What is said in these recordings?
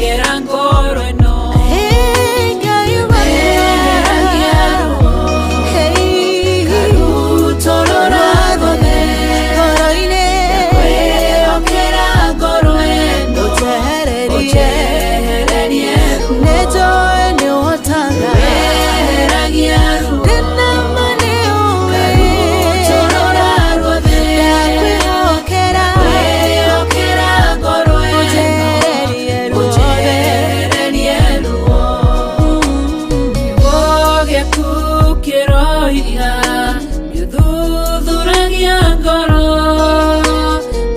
Ndakwĩhokera ngoro ĩno. Hey, Ngai wakwa. Weheragia ruo. Hey, Karutũrũra ruothe. Ngoro-inĩ. Ndakwĩhokera ngoro ĩno. Ũnjehererie. Ũnjehererie ruo. Nĩnjũĩ nĩũhotaga. Weheragia ruo. Ndĩna ma nĩũĩ. Karutũrũra ruothe. Ndakwĩhokera. Ndakwĩhokera ngoro ĩno. Ũnjehererie ruothe. Ũnjehererie ruo. Kiugo gĩaku kĩroiga nĩũthuthuragia ngoro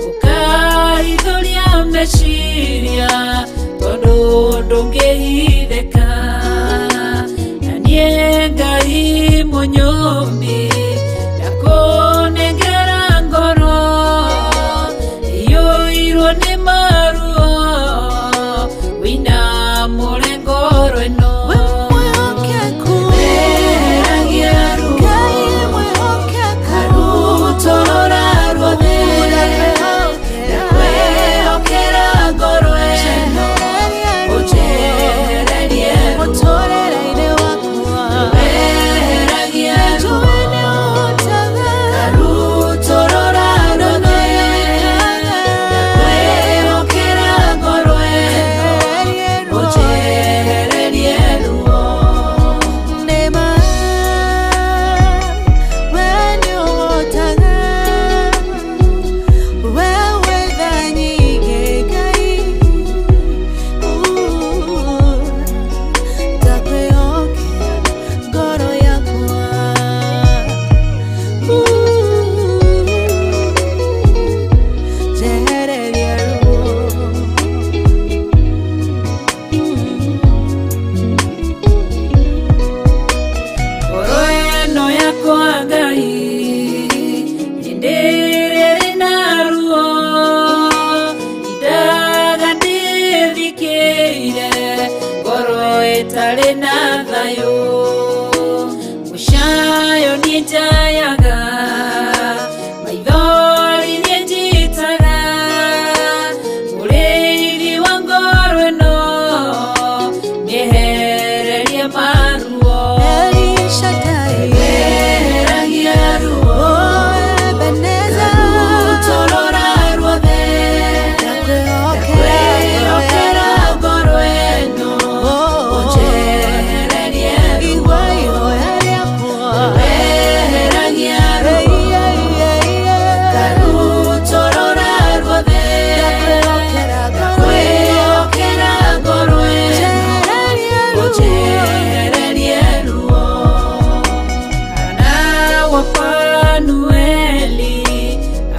ũkahithũria meciria tondũ ndũngĩhithĩka na niĩ Ngai mũnyũmbi ndakũnengera ngoro iyũirwo nĩ maruo wĩinamũre ngoro ĩno. Wĩ mwĩhokeku. Weheragia ruo. Ngai mwĩhokeku. Karutũrũra ruothe. Ndakwĩhokera ngoro ĩno. Ũnjehererie ruo. Mũtũrĩre-inĩ wakwa. Weheragia ruo. Njũĩ nĩũhotaga. Karutũrũra ruothe. Ndakwĩhokera ngoro ĩno. Ũnjehererie ruo. Nĩma, we nĩũhotaga. We wĩ tha nyingĩ, Ngai. Ndakwĩhokera ngoro yakwa. Njehererie ruo. Ngoro ĩno yakwa Ngai hĩndĩ ĩrĩa ĩrĩ na ruo indaga ndĩthikĩire ngoro ĩtarĩ na thayũ mũcayo niĩ njayaga maithori niĩ njitaga mũrĩithi wa ngoro ĩno mĩehererie maruo. El Shaddai. Weheragia ruo. Oh, Ebenezer. Karutũrũra ruothe. Ndakwĩhokera. Ndakwĩhokera ngoro ĩno. Oh. Ũnjehererie ruo. Igua ihoya rĩakwa. Weheragia ruo. Hey, hey, hey, hey. Karutũrũra ruothe. Ndakwĩhokera ngoro ĩno. Ndakwĩhokera ngoro ĩno. Njehererie ruo. Ũnjehererie ruo. Hana wa Fanueli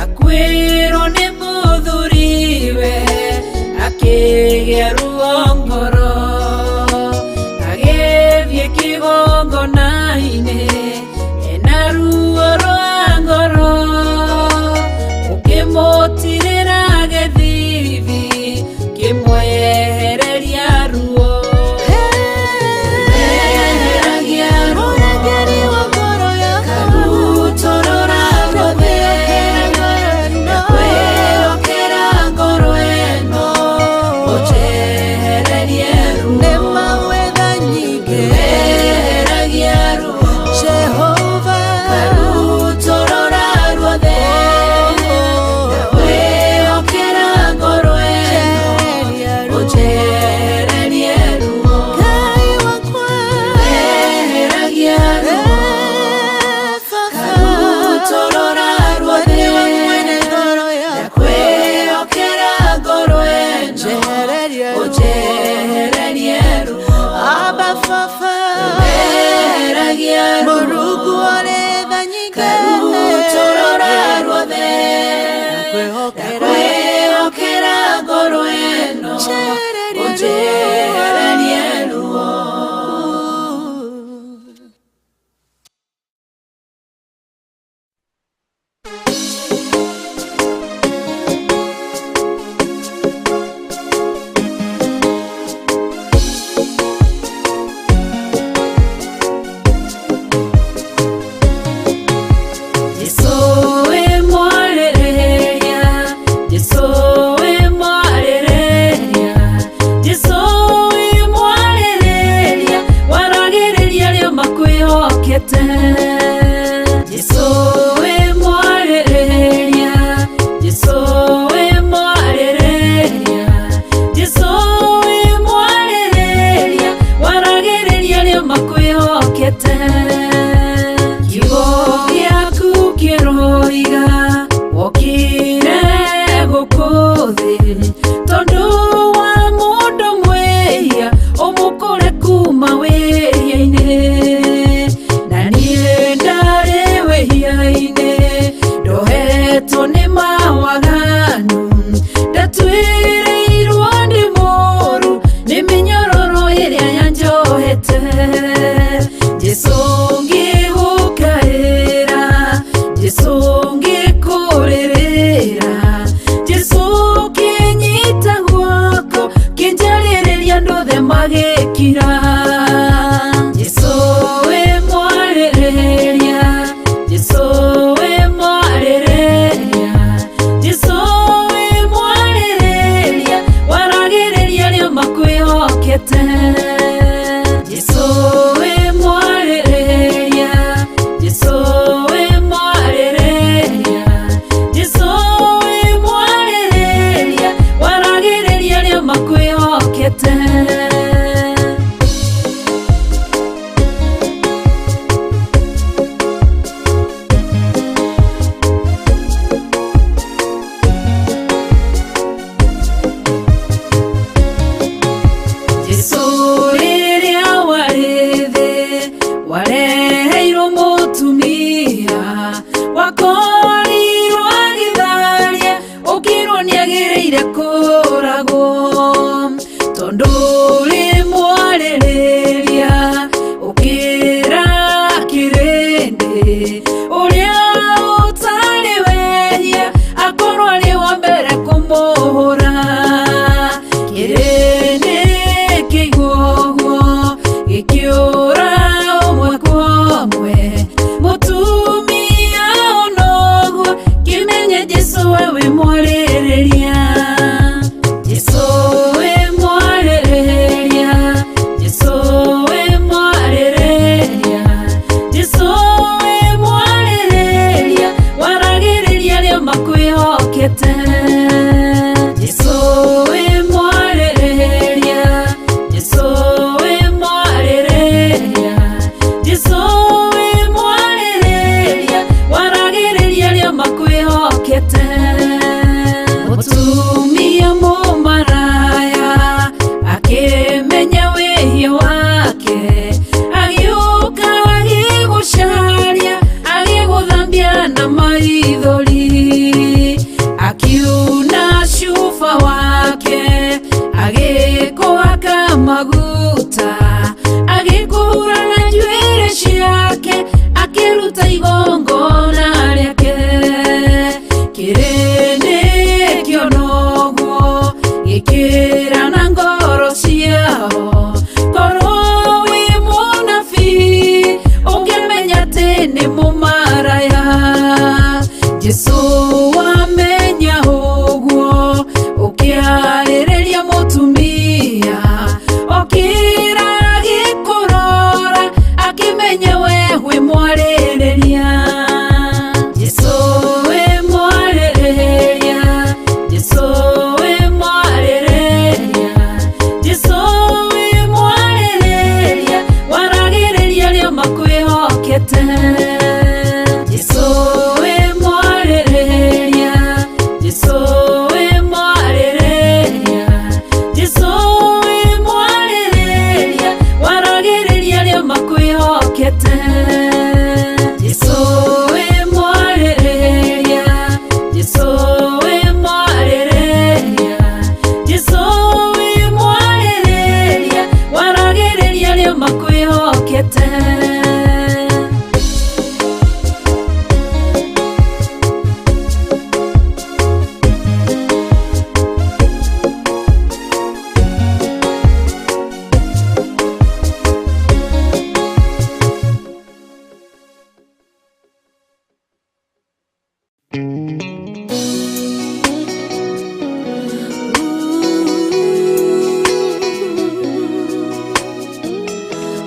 akuĩrwo nĩ mũthuriwe akĩgĩa ruo ngoro agĩthiĩ kĩgongona-inĩ ena ruo rwa ngoro ũkĩmũtirĩra gĩthithi kĩmwehereria ruo. Weheragia ruo. Mũrangĩri wa ngoro yakwa. Karutũrũra ruothe. Ndakwĩhokera ngoro ĩno. Ũnjehererie ruo. Nĩma wĩ tha nyingĩ. Weheragia ruo. Jehova. Karutũrũra ruothe. Ndakwĩhokera ngoro ĩno. Njehererie ruo. Ũnjehererie ruo. Ngai wakwa. Weheragia ruo. Eh, Baba. Karutũrũra ruothe. Nĩwe mwene ngoro yakwa. Ndakwĩhokera ngoro ĩno. Njehererie ruo. Ũnjehererie ruo. Abba Baba. Weheragia ruo. Mũrungu ũrĩ tha nyingĩ. Karutũrũra ruothe. Ndakwĩhokera. Ndakwĩhokera ngoro ĩno. Njehererie ruo. Ũnjehererie ruo. Jesũ wĩ mwarĩrĩria, Jesũ wĩ mwarĩrĩria. Maguta agĩkũhura na njuĩrĩ ciake, akĩruta igongona rĩake. Kĩrĩndĩ kĩona ũguo gĩkĩra na ngoro ciao, korwo wĩ mũnabii ũngĩmenya atĩ nĩ mũmaraya. Jesũ wamenya ũguo ũkĩarĩrĩria mũtumia, okĩra agĩkũrora akĩmenya we wĩ mwarĩrĩria. Jesũ wĩ mwarĩrĩria, Jesũ wĩ mwarĩrĩria, Jesũ wĩ mwarĩrĩria, waragĩrĩria arĩa makwĩhokete. Jesũ wĩ mwarĩrĩria, Jesũ wĩ mwarĩrĩria, Jesũ wĩ mwarĩrĩria, waragĩrĩria arĩa makwĩhokete. Jesũ wĩ mwarĩrĩria, Jesũ wĩ mwarĩrĩria, Jesũ wĩ mwarĩrĩria, waragĩrĩria arĩa makwĩhokete.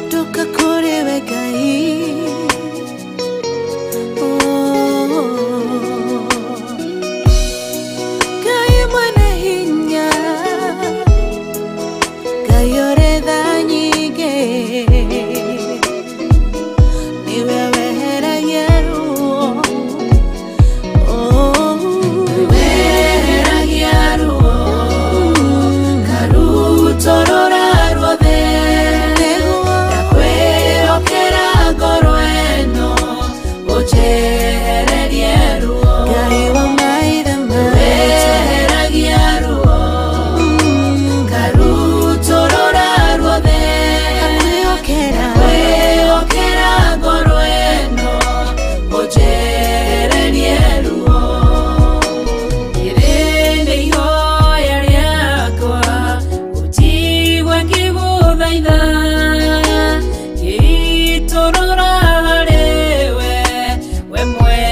Ndoka kũrĩ we Ngai. Oh. Ngai mwene hinya, Ngai ũrĩ tha nyingĩ, nĩwe weheragia ruo. Oh. Weheragia ruo karutũrũra ruothe, Nĩguo. Ndakwĩhokera ngoro ĩno ũnjehererie ruo. Ngai wa maithe maitũ. Weheragia ruo karutũrũra ruothe, Ndakwĩhokera. Ndakwĩhokera ngoro ĩno ũnjehererie ruo. Ĩrĩ nĩ ihoya rĩakwa ũnjigue ngĩgũthaitha, ngĩitũrũra harĩ we, we mwene.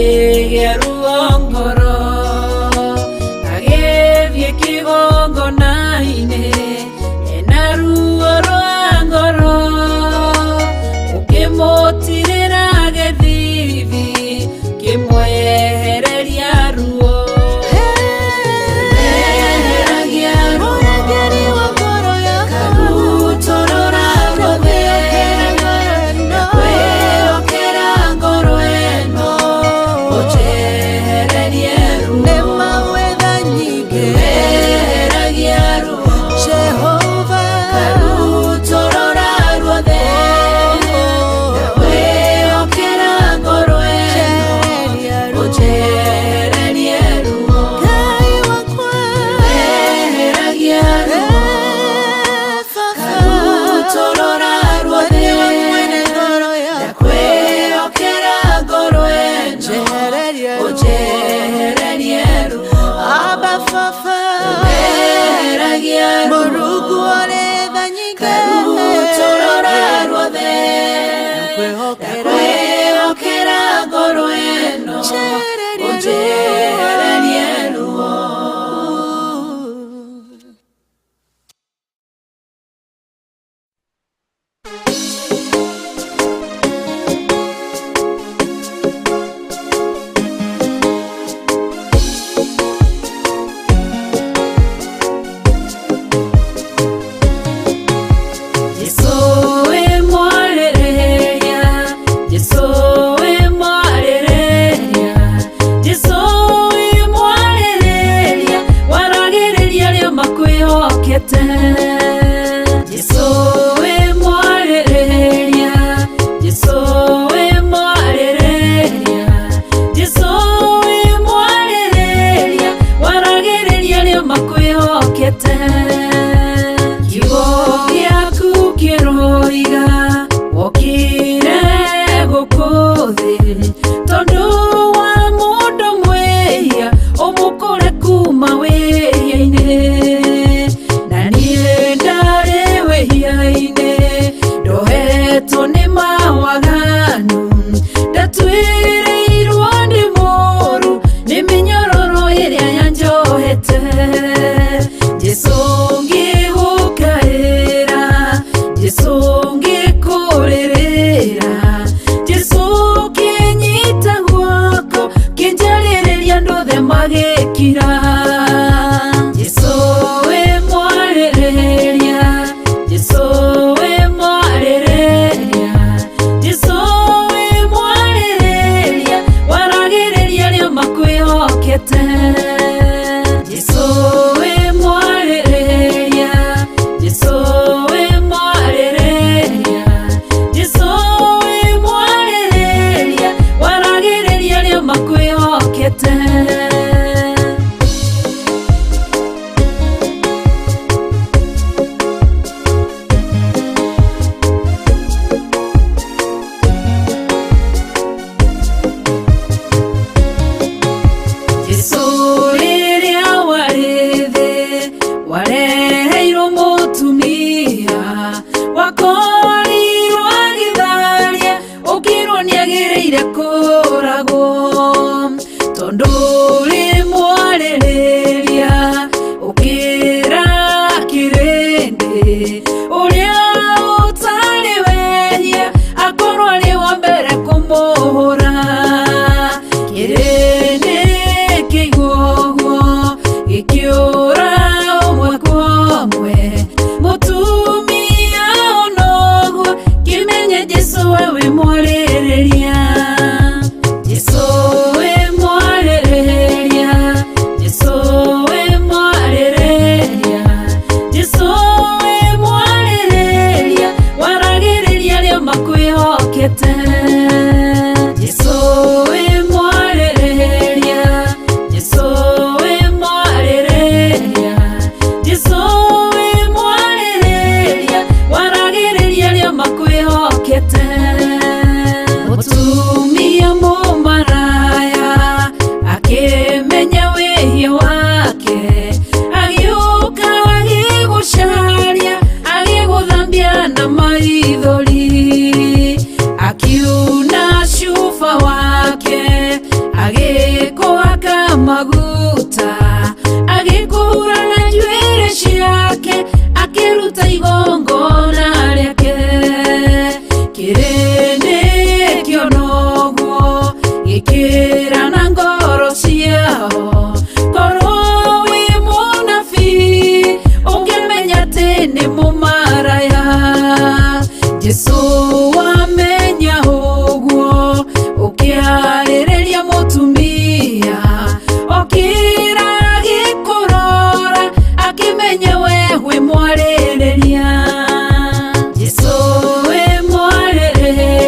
Akĩgĩa ruo ngoro agĩthiĩ kĩgongona-inĩ ena ruo rwa ngoro ũkĩmũtirĩra gĩthithi kĩmwehereria ruo Eheragia ruo Mũrangĩri wa ngoro yakwa Karutũrũra ruothe Ndakwĩhokera ngoro ĩno ũnjehererie ruo Nĩ mawetha nyingĩ Eheragia ruo Jehova Karutũrũra ruothe Ndakwĩhokera ngoro ĩno Njehereria ruo ũnjehererie ruo Ngai wakwa Eheragia ruo Eh, Baba Karutũrũra ruothe Nĩwe mwene ngoro yakwa Ndakwĩhokera ngoro ĩno Njehereria ruo ũnjehererie ruo Abba Baba Eheragia ruo Mũrungu ũrĩ tha nyingĩ Karutũrũra ruothe Ndakwĩhokera Ndakwĩhokera ngoro ĩno Njehereria ruo. ũnjehererie ruo Jesũ wĩ mwarĩrĩria, Jesũ wĩ mwarĩrĩria, Jesũ wĩ mwarĩrĩria, waragĩrĩria arĩa makwĩhokete. Jesũ wĩ mwarĩrĩria, Jesũ wĩ mwarĩrĩria, Jesũ wĩ mwarĩrĩria, waragĩrĩria arĩa makwĩhokete. Kiugo gĩaku kĩroiga wokire gũkũ thĩ tondũ wa mũndũ mwĩhia ũmũkũre kuma wĩhia-inĩ na niĩ ndarĩ wĩhia-inĩ ndohetwo nĩ mawaganu ndatuĩrĩirwo nĩ mũru nĩ mĩnyororo ĩrĩa yanjohete Jesũ ngĩgũkaĩra Jesũ ngĩkũrĩrĩra Jesũ kĩnyita guoko kĩnjarĩrĩria andũ othe magĩkira Jesũ wĩ mwarĩrĩria Jesũ wĩ mwarĩrĩria Jesũ wĩ mwarĩrĩria waragĩrĩria arĩa makwĩhokete Jesũ wĩ mwarĩrĩria Jesũ wĩ mwarĩrĩria Jesũ wĩ mwarĩrĩria waragĩrĩria arĩa makwĩhokete Jesũ rĩrĩa warĩ thĩ wareheirwo mũtumia wakorirwo agĩtharia ũkĩrwo nĩagĩrĩire kũragwo tondũ ũrĩ mwarĩrĩria ũkĩra kĩrĩndĩ ũrĩa ũtarĩ wehia akorwo arĩ wa mbere kũmũhũra kĩrĩndĩ kĩigua ũguo gĩkĩũra ũmwe kwa ũmwe mũtumia onoguo kĩmenye Jesũ we wĩ mwarĩrĩria Jesũ wĩ mwarĩrĩria Jesũ wĩ mwarĩrĩria Jesũ wĩ mwarĩrĩria waragĩrĩria arĩa makwĩhokete Jesũ wĩ mwarĩrĩria Jesũ wĩ mwarĩrĩria Jesũ wĩ mwarĩrĩria waragĩrĩria arĩa makwĩhokete Mũtumia mũmaraya akĩmenya wĩhia wake agĩũka agĩgũcaria agĩgũthambia na maithori akiuga Kĩrĩndĩ kĩonoguo gĩkĩra na ngoro ciao. Korwo wĩ mũnabii ũngĩmenya atĩ nĩ mũmaraya. Jesũ wamenya ũguo ũkĩarĩrĩria mũtumia okĩra agĩkũrora akĩmenya we wĩ mwarĩrĩria. Jesũ wĩ mwarĩrĩria.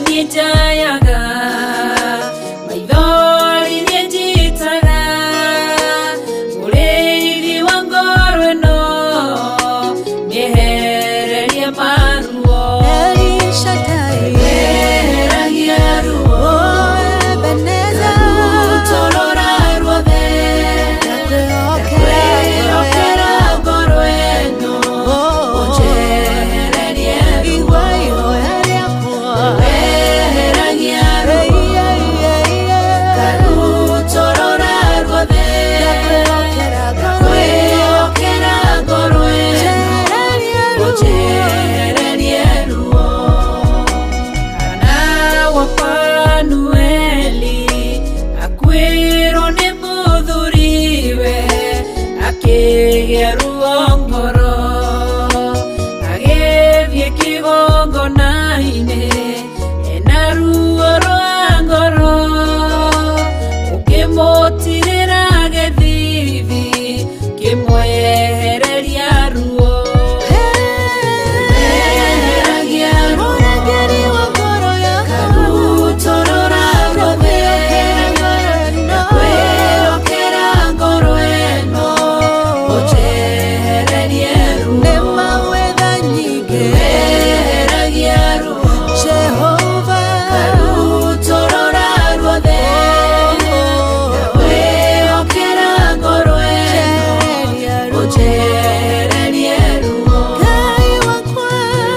Niĩ njayaga maithori, niĩ njitaga mũrĩithi wa ngoro ĩno, mĩehererie maruo. El Shaddai. Weheragia ruo. Oh, Ebenezer. Rutorora ruothe. Ndakwĩhokera. Kwĩhokera ngoro ĩno. Oh. Ũnjehererie ruo. Igua ihoya rĩakwa. Weheragia ruo. Ei, ei, ei, ei. Karutorora ruothe. Ndakwĩhokera ngoro ĩno. Kwĩhokera ngoro ĩno. Njehererie ruo. Ũnjehererie ruo. Kana wa Panueli akuĩrwo nĩ mũthuriwe, akĩgĩa ruo ngoro, agĩthiĩ kĩgongona-inĩ ena ruo rwa ngoro, ũkĩmũtirĩra gĩthithi, kĩmwehereria ruo. Weheragia ruo. Mũrangĩri wa ngoro yakwa. Karutorora ruothe. Ndakwĩhokera ngoro ĩno. Kwĩhokera ngoro ĩno, ũnjehererie ruo. Nĩ mawetha nyingĩ. Weheragia ruo. Jehova. Karutorora ruothe. Kwĩhokera ngoro ĩno, Njehereria ruo. ũnjehererie ruo. Ngai wakwa.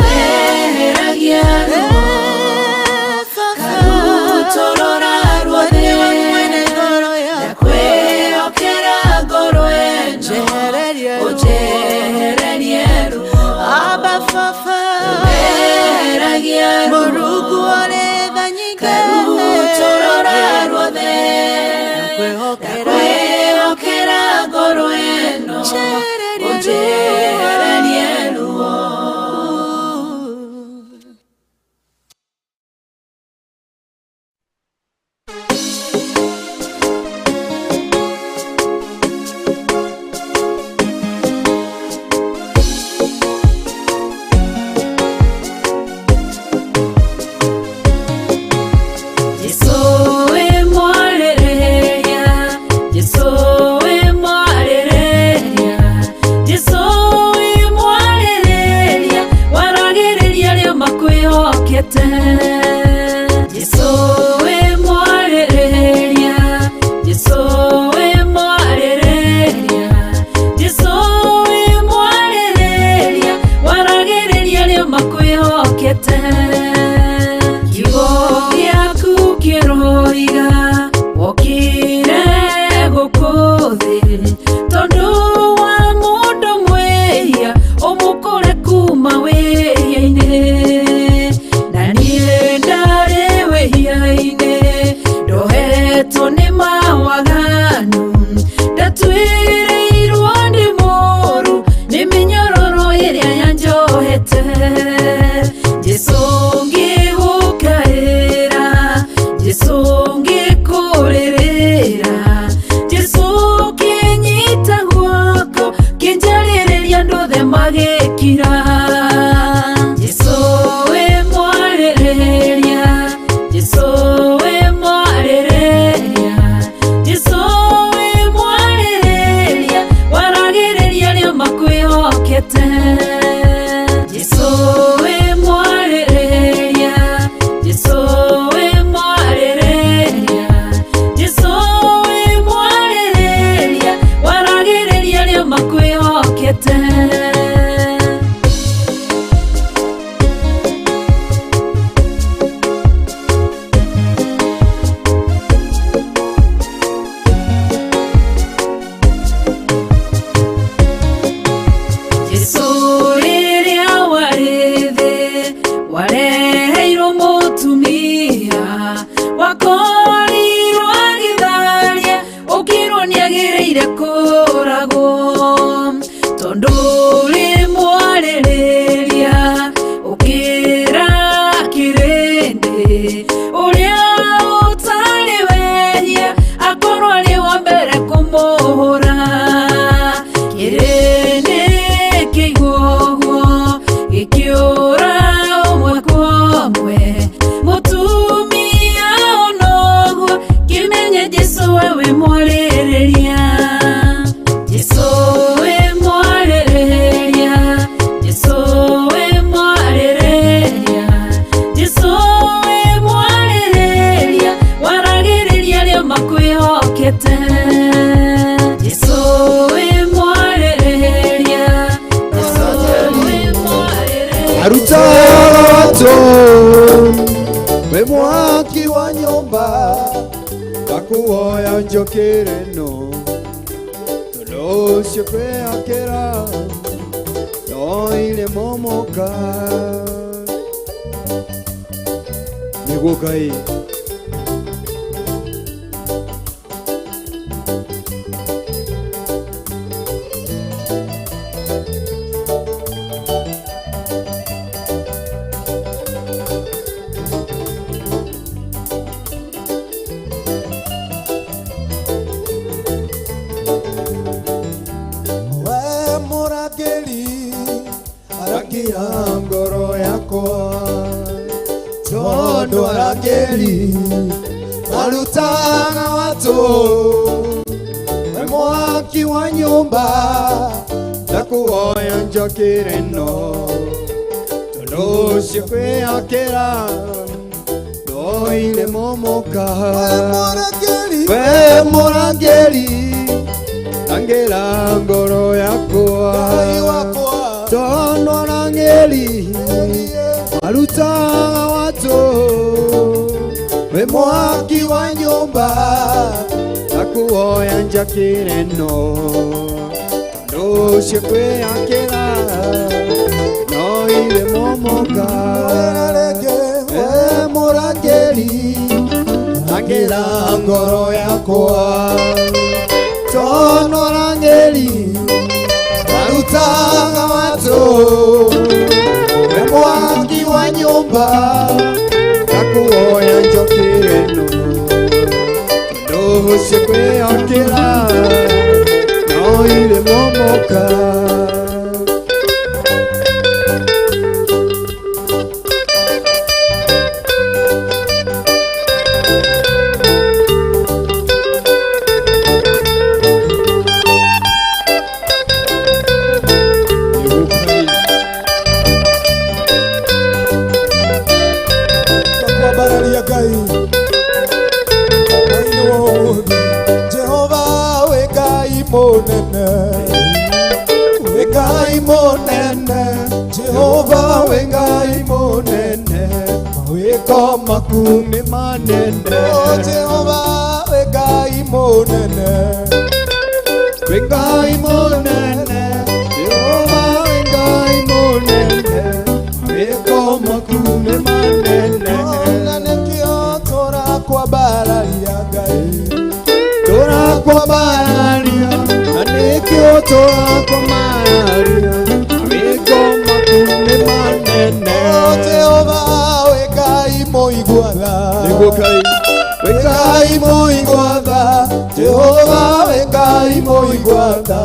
Weheragia ruo. Eh, Baba. Karutorora ruothe. Nĩwe mwene ngoro yakwa. Kwĩhokera ngoro ĩno, Njehereria ruo. ũnjehererie ruo. Abba Baba. Weheragia ruo. Mũrungu ũrĩ tha nyingĩ. Karutorora ruothe. Ndakwĩhokera. Kwĩhokera ngoro ĩno, Njehereria ruo. ũnjehererie ruo. Jesũ wĩ mwarĩrĩria, Jesũ wĩ mwarĩrĩria, Jesũ wĩ mwarĩrĩria, waragĩrĩria arĩa makwĩhokete. Jesũ wĩ mwarĩrĩria, Jesũ wĩ mwarĩrĩria, Jesũ wĩ mwarĩrĩria, waragĩrĩria arĩa makwĩhokete. Kiugo gĩaku kĩroiga wokire gũkũ thĩ tondũ wa mũndũ mwĩhia, ũmũkũre kuma wĩhia-inĩ, na niĩ We mwaki wa nyũmba ndakuoya njũkĩre no tondũ ũcio kwĩakĩra no irĩ momoka nĩguo Ngai. We mũrangĩri Rangia ngoro yakwa tondũ arangĩri marutaga watu we mwaki wa nyũmba ndakuoya njokĩre no tondũ ũcio kwĩakĩra no irĩ momoka. We mũrangĩri We mũrangĩri rangĩra ngoro yakwa Ngai wakwa tondũ arangĩri marutaga watu we mwaki wa nyũmba ndakuoya njakĩre no tondũ ũcio kwĩakĩra no irĩ momoka. Rĩngĩ We mũrangĩri rangĩra ngoro yakwa tondũ arangĩri marutaga watu we mwaki wa nyũmba ndakuoya njokĩre no tondũ ũcio kwĩakĩra no irĩ momoka. Nĩguo Ngai. Twakwambararia Ngai Ngai wa ũmũthĩ Jehova wĩ Ngai mũnene wĩ Ngai mũnene Jehova wĩ Ngai mũnene mawĩko maku nĩ manene. Oh Jehova wĩ Ngai mũnene Wĩ Ngai mũnene Jehova wĩ Ngai mũnene mawĩko maku nĩ manene. Na nĩkĩo tũrakwambararia Ngai Tũrakwambararia na nĩkĩo tũrakwambararia mawĩko maku nĩ manene. Oh Jehova wĩ Ngai mũigua tha Nĩguo Ngai. Wĩ Ngai mũigua tha Jehova wĩ Ngai mũigua tha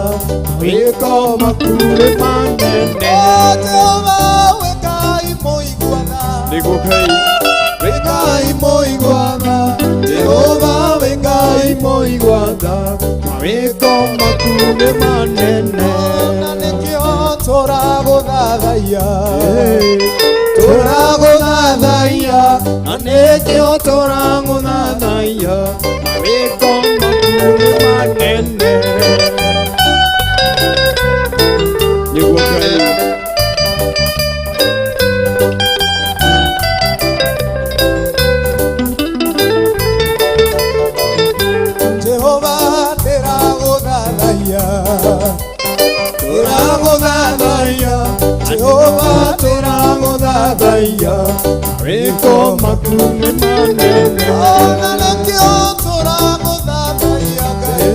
mawĩko maku nĩ manene. Oh Jehova wĩ Ngai mũigua tha Nĩguo Ngai. Wĩ Ngai mũigua tha Jehova wĩ Ngai mũigua tha mawĩko maku nĩ manene. Na nĩkĩo tũragũthathaiya Tũragũthathaiya na nĩkĩo tũragũthathaiya mawĩko maku nĩ manene. Nĩguo Ngai. Jehova ndĩragũthathaiya Tũragũthathaiya Jehova tũragũthathaiya mawĩko maku nĩ manene. Na nĩkĩo tũragũthathaiya Ngai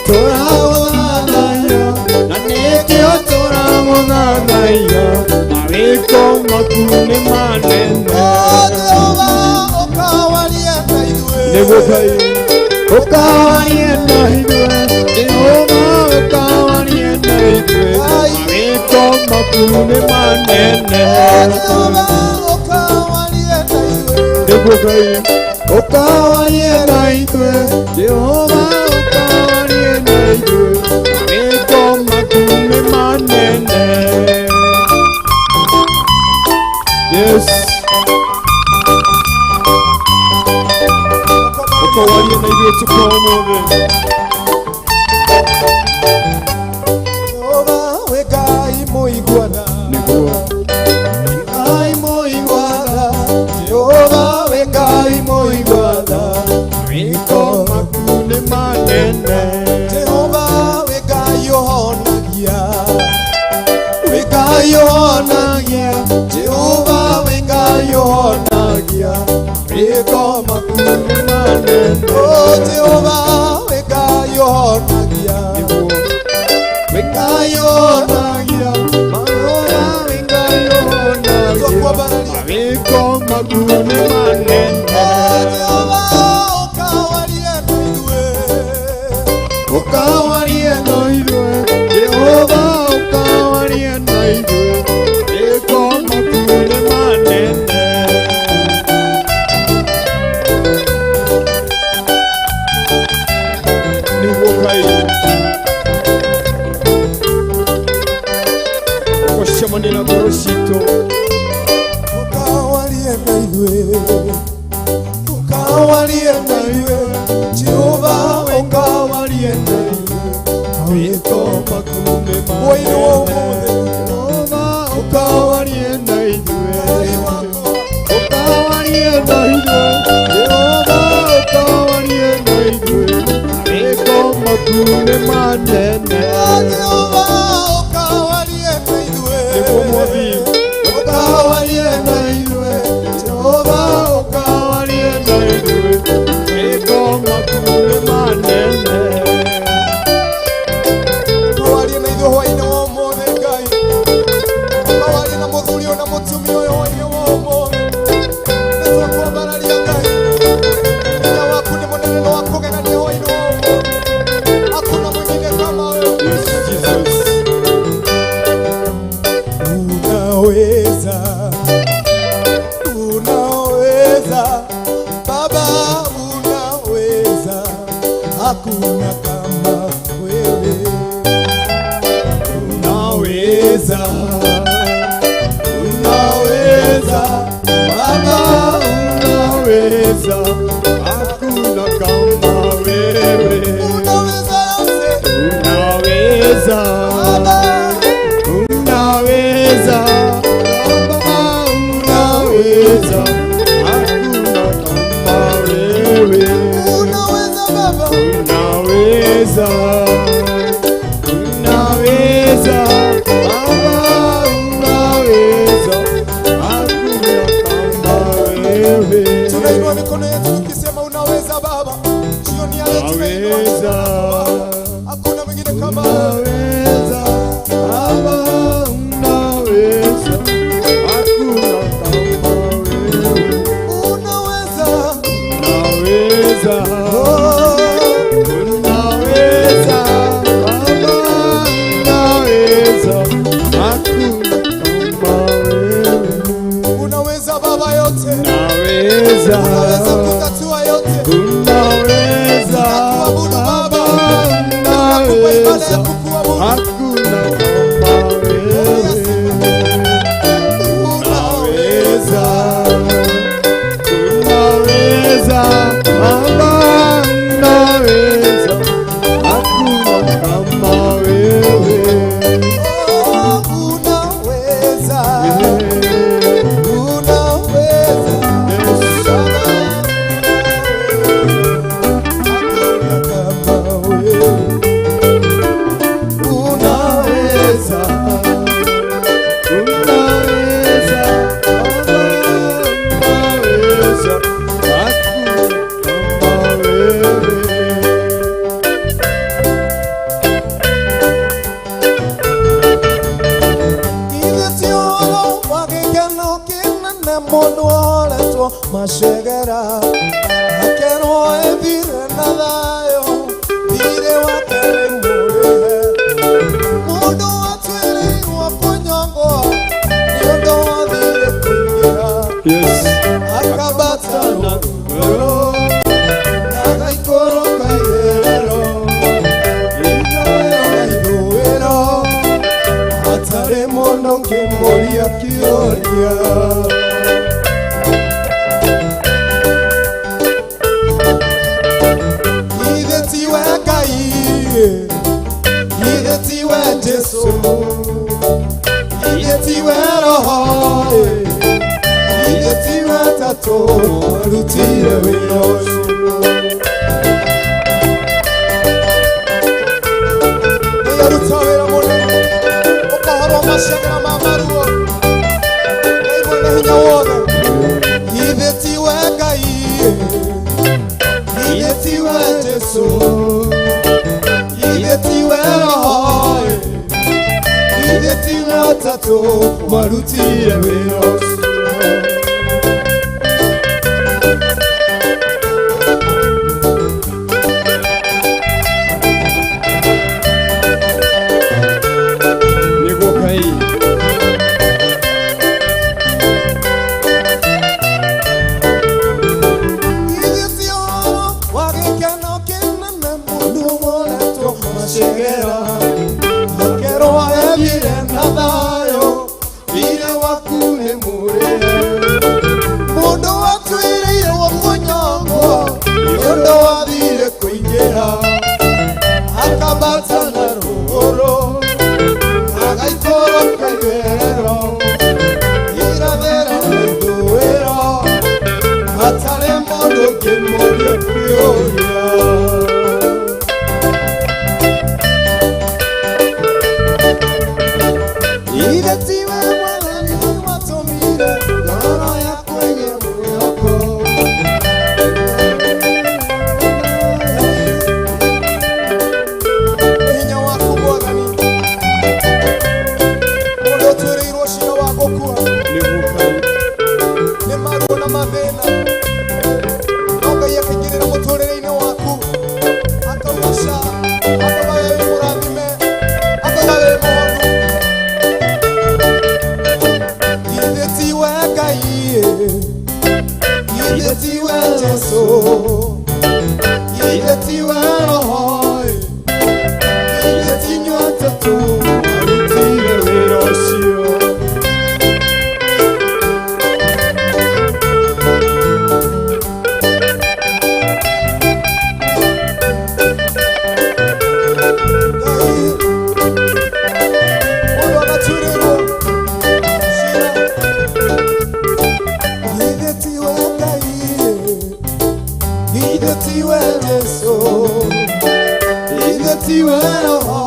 Tũragũthathaiya na nĩkĩo tũragũthathaiya mawĩko maku nĩ manene. Oh Jehova ũkawarie na ithuĩ Nĩguo Ngai. Ũkawarie na ithuĩ Jehova ũkawarie na ithuĩ mawĩko maku nĩ manene. Oh Jehova ũkawarie na ithuĩ Nĩguo Ngai. Ũkawarie na ithuĩ Jehova ũkawarie na ithuĩ mawĩko maku nĩ manene. Yes. Ũkawarie na ithuĩ tukũ ũmũthĩ. Jehova wĩ Ngai mũigua tha Nĩguo. Ngai mũigua tha Jehova Mawĩko maku nĩ manene. O Jehova wĩ Ngai ũhonagia. Nĩguo. Wĩ Ngai ũhonagia. Jehova wĩ Ngai ũhonagia. Twakwambararia. Mawĩko maku nĩ manene. O Jehova ũkawarie na ithuĩ. Ũkawarie na ithuĩ, Jehova ũkawarie na ithuĩ, mawĩko maku nĩ manene. Nĩguo Ngai. Ũcemanie na ngoro citũ. Ũkawarie na ithuĩ. Ũkawarie na ithuĩ. Jehova Ũkawarie na ithuĩ, mawĩko maku nĩ Hwaĩ-inĩ wa manene. ũmũthĩ. Jehova ũkawarie na ithuĩ. Ngai wakwa. Ũkawarie na ithuĩ, Jehova ũkawarie na ithuĩ, mawĩko maku nĩ manene. O Jehova ũkawarie na ithuĩ. Nĩguo Mwathi. Ũkawarie na ithuĩ. Jehova Ũkawarie na ithuĩ, mawĩko maku nĩ manene. Ũkawarie na ithuĩ hwaĩ-inĩ wa ũmũthĩ Ngai. Ũkawarie na mũthuri ũyũ na mũtumia ũyũ hwaĩ-inĩ wa ũmũthĩ. Nĩtwakwambararia Ngai. Hinya waku nĩ mũnene na wa kũgegania hwaĩ-inĩ wa ũmũthĩ. Hakuna mwingine kama wewe. Yes, Jesus. Unaweza, unaweza, Baba unaweza, hakuna kama wewe. Unaweza, unaweza, Baba unaweza, hakuna kama wewe. Unaweza yote, Unaweza, Baba. Unaweza, Baba unaweza, hakuna kama wewe. Unaweza Baba, Unaweza, unaweza, Baba unaweza, hakuna kama wewe. Tunainua mikono yetu tukisema unaweza Baba. Jioni ya leo tunainua Unaweza. Hakuna mwingine kama wewe. Unaweza, Baba unaweza, hakuna kama wewe. Unaweza, Unaweza, oh. Unaweza, Baba unaweza, hakuna kama wewe. Unaweza Baba yote. Unaweza, Unaweza kutatua yote. Unaweza, Tunakuabudu Baba. Baba Tunakupa ibada ya unaweza, kukuabudu. Hakuna kama wewe. Unaweza. Unaweza, Baba unaweza, hakuna kama wewe. Oh, unaweza. Unaweza. Yes. Hakuna kama wewe. Unaweza, unaweza, Baba unaweza, hakuna kama wewe. Ithe ti ũhoro wa gĩkeno kĩnene mũndũ oretwo macegera akerwo ethire na thayũ thirĩ wake nĩ mũrĩhe mũndũ atuĩrĩirwo kũnyongwo nĩ ũndũ wa thirĩ kũingĩha. Yes. Akabata rũgũrũ na agaikũrũka irerero iraĩro na ithũĩro hatarĩ mũndũ ũngĩmũria kĩũria. Ithe tiwe Ngai, ithe tiwe Jesũ, ithe tiwe Roho, ithe tiwe Tatũ warutire wĩra ũcio. Nĩaruta wĩra mũnene ũkahorwo macegera ma maruo. Ngai mwene hinya wothe, ithe tiwe Ngai. Jesu, ithe tiwe Roho, ithe tiwe atatũ marutire wĩra ũcio. Nĩguo Ngai. Ithe ti ũhoro wa gĩkeno kĩnene mũndũ woretwo macegera, akerwo ethire na thayũ, thirĩ waku nĩ mũrĩhe. Mũndũ watuĩrĩirwo kũnyongwo nĩ ũndũ wa thirĩ kũingĩha, akambata na rũgũrũ, agaikũrũka irerero, irathĩro na ithũĩro, hatarĩ mũndũ ũngĩmũria kĩũria. Ithe tiwe Mwathani watũmire ngoro yakwa ĩgĩe mwĩhoko. Nĩ hinya waku Mwathani, mũndũ ũtuĩrĩirwo cira wa gũkua Nĩguo Ngai. nĩ maruo na mathĩna, no Ngai akaingĩrĩra mũtũrĩre-inĩ waku, akauga ca, akauga we wĩ mũrathime, akauga wĩ mũhonu. Ithe tiwe Ngai, ithe tiwe Jesu, ithe tiwe Roho, ithe ti inyuĩ atatũ Marutire wĩra ũcio. Ngai, mũndũ agatuĩrĩrwo cira. Ithe tiwe Ngai, ithe tiwe Jesu, ithe tiwe Roho,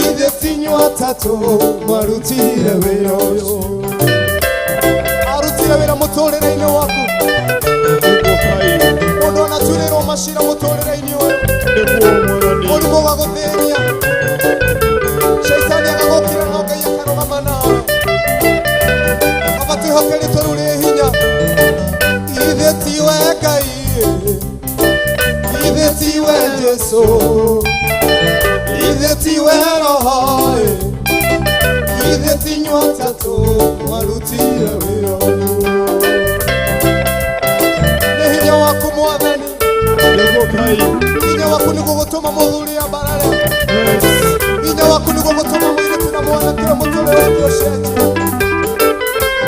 ithe ti inyuĩ atatũ marutire wĩra ũyũ. Arutire wĩra mũtũrĩre-inĩ waku. Nĩguo Ngai. Mũndũ anatuĩrĩrwo macira mũtũrĩre-inĩ ũyũ, Nĩguo Mwathani. mũrimũ wa gũthĩnia, caitani agagũkĩra, no Ngai akarũgama nawe. Aba twĩhoke rĩtwa rĩu rĩ hinya. Ithe tiwe Ngai, ithe tiwe Jesu, ithe tiwe Roho, ithe ti inyuĩ atatũ marutire wĩra ũyũ. Nĩ hinya waku Mwathani. Nĩguo Ngai. Hinya waku nĩguo gũtũma mũthuri ambarare. Yes. Hinya waku nĩguo gũtũma mũirĩtu na mwanake ũyũ mũtũrĩre wake ũcenjie.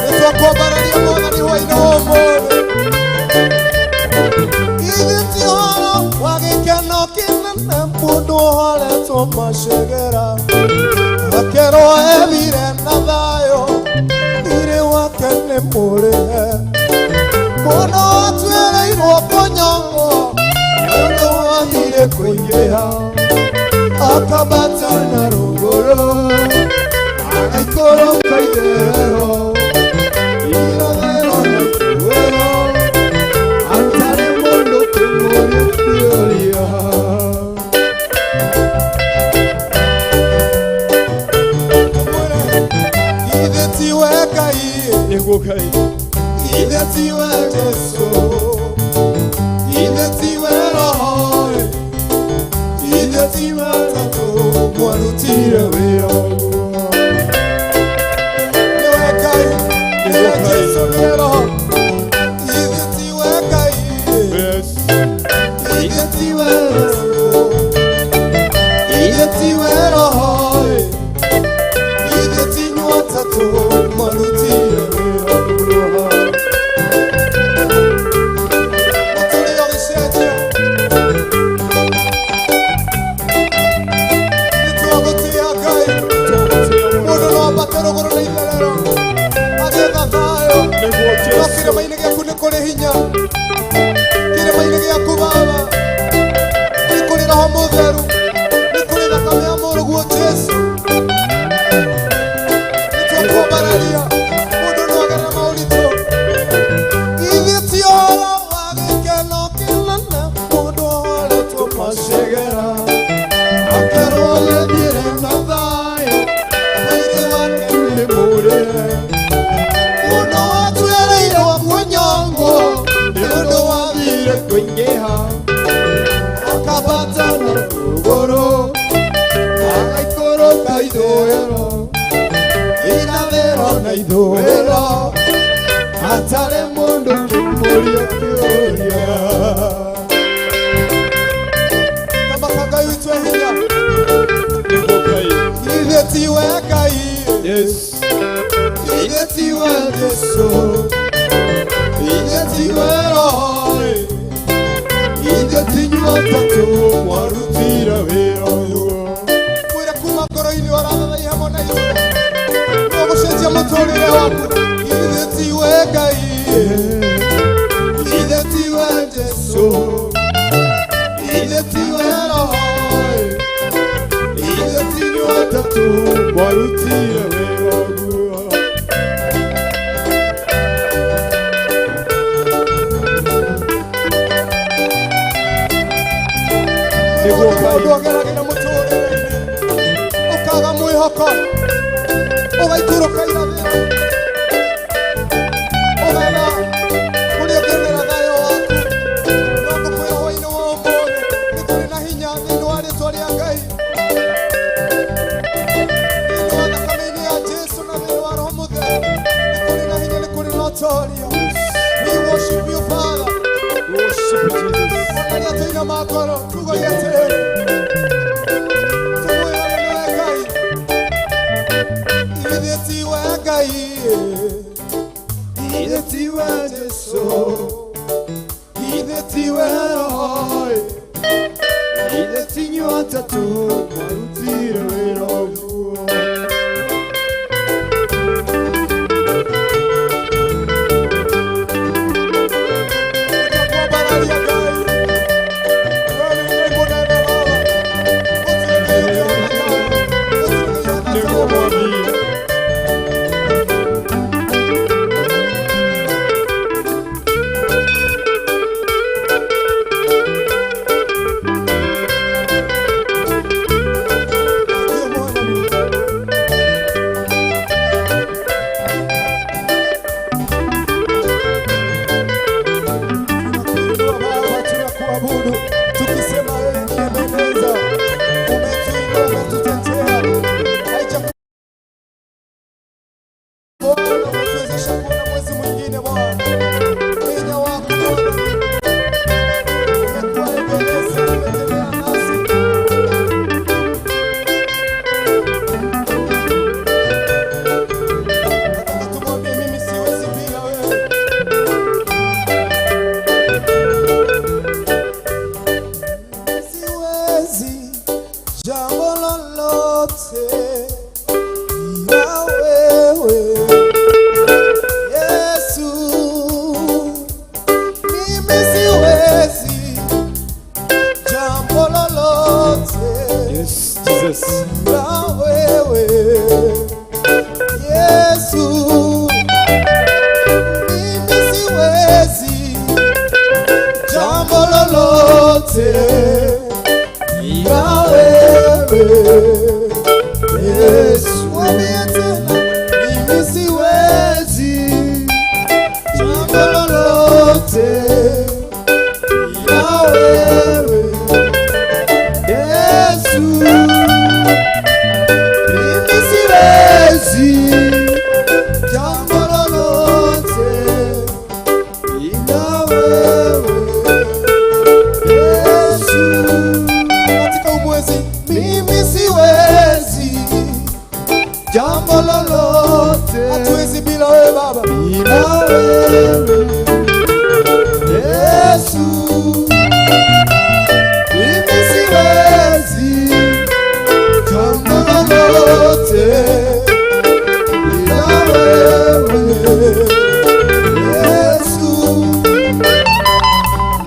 Nĩ twakwambararia Mwathani hwaĩ-inĩ wa ũmũthĩ. Ithe ti ũhoro wa gĩkeno kĩnene mũndũ ũhoretwo macegera, akerwo ethire na thayũ, thirĩ wake nĩ mũrĩhe. Mũndũ watuĩrĩirwo kũnyongwo nĩ ũndũ wa thirĩ kũingĩha, akambata na rũgũrũ, agaikũrũka irerero, irathĩro na ithũĩro, hatarĩ mũndũ ũkĩmũria kĩũria. Mwĩre, Ithe tiwe Ngai, Nĩguo Ngai. ithe tiwe Jesu, ithe tiwe Roho, ithe tiwe atatũ mwarutire wĩra ũyũ. Nĩwe Ngai, nĩwe Jesu, nĩwe Roho. Ithe tiwe Ngai, Yes. ithe tiwe Jesu, ithe tiwe Roho, ithe ti inyuĩ atatũ mwarutire wĩra ũyũ. Mũtũrĩre ũgĩcenjia. Nĩ twagũtĩĩa Ngai. Hatarĩ mũndũ ũngĩmũria kĩũria. Tamaka Ngai witũ e hinya. Nĩguo Ngai. Ithuĩ tiwe Ngai. Yes. Ithuĩ tiwe Jesũ, ithuĩ tiwe Roho, ithuĩ ti inyuĩ atatũ mwarutire wĩra ũyũ. Mwĩre kuma ngoro-inĩ ũrathathaiya hamwe na ithuĩ. No gũcenjia mũtũrĩre waku. Ithuĩ tiwe Ngai. Ithuĩ tiwe Jesũ, ithuĩ tiwe Roho, ithuĩ ti inyuĩ atatũ mwarutire wĩra ũguo. Nĩguo Ngai. Mũndũ ageragĩra mũtũrĩre-inĩ ũkaga mwĩhoko, ũgaikũrũka irathĩro, ũgetha kũrĩa ũngĩonera thayũ waku. No ngũkwĩra hwaĩ-inĩ wa ũmũthĩ nĩ kũrĩ na hinya thĩinĩ wa rĩtwa rĩa Ngai, thĩinĩ wa thakame-inĩ ya Jesu na thĩinĩ wa Roho Mũtheru. Nĩ kũrĩ na hinya, nĩ kũrĩ na ũtoria. We worship you, Father. Worship Jesus. Arĩa tũinama ngoro tugagia atĩrĩrĩ, tũmwĩrane nĩwe Ngai. Ithuĩ tiwe Ngai. Ithuĩ tiwe Jesũ, ithuĩ tiwe Roho, ithuĩ ti inyuĩ atatũ mwarutire wĩra ũguo. Kwambararia Ngai. Wewe nĩ Ngai mũnene Baba. Gũtirĩ Ngai ũngĩhota tawe. Gũtirĩ Ngai ũhana Nĩguo tawe. Mwathi. Ndiyo Mwathani. Tunakuinua Baba, tunakuabudu tukisema wewe ni Ebeneza. Umetuinua, umetutetea. Haijakuwa Bwana, umetuwezesha kuona mwezi mwingine Bwana. Wema wako Bwana umekuwa Ebeneza, umetembea nasi. Nataka tumwambie mimi siwezi bila wewe. Siwezi jambo lolote bila wewe Yesu. Mimi siwezi jambo lolote Yes, Jesus. bila wewe Yesu. Mimi siwezi jambo lolote bila wewe Yesu. Mwambie tena, mimi siwezi jambo lolote bila wewe Yesu. Mimi siwezi jambo lolote bila wewe Yesu. Katika huu mwezi Mimi siwezi jambo lolote hatuwezi bila wewe Baba. bila wewe Yesu. Mimi siwezi jambo lolote bila wewe Yesu.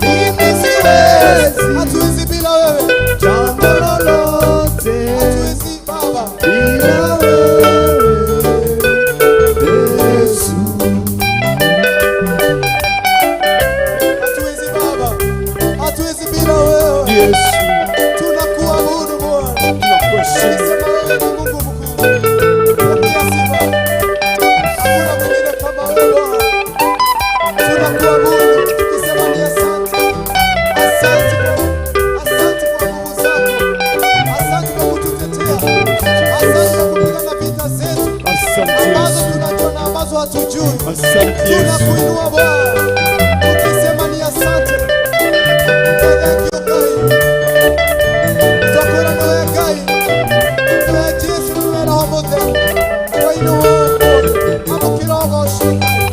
Mimi siwezi Hatuwezi bila wewe, jambo lolote hatuwezi Baba. bila wewe Yesu. Hatuwezi Baba, hatuwezi bila wewe. Yesu. Tunakuabudu Bwana. Tunakuheshimu. Tukisema wewe ni Mungu mkuu. Pokea sifa. Hakuna mwingine kama wewe Bwana. Tunakuabudu tukisema ni asante. Asante kwa asante kwa nguvu zako. Asante kwa kututetea. Asante kwa kupigana vita zetu Asante ambazo Yesu. tunajua na ambazo hatujui. Asante Yesu. Tunakuinua Bwana, tukisema ni asante. Thank you Ngai. Twakwĩra nĩwe Ngai, nĩwe Jesũ, nĩwe Roho Mũtheru. Hwaĩ-inĩ wa ũmũthĩ, amũkĩra ũgooci Ngai.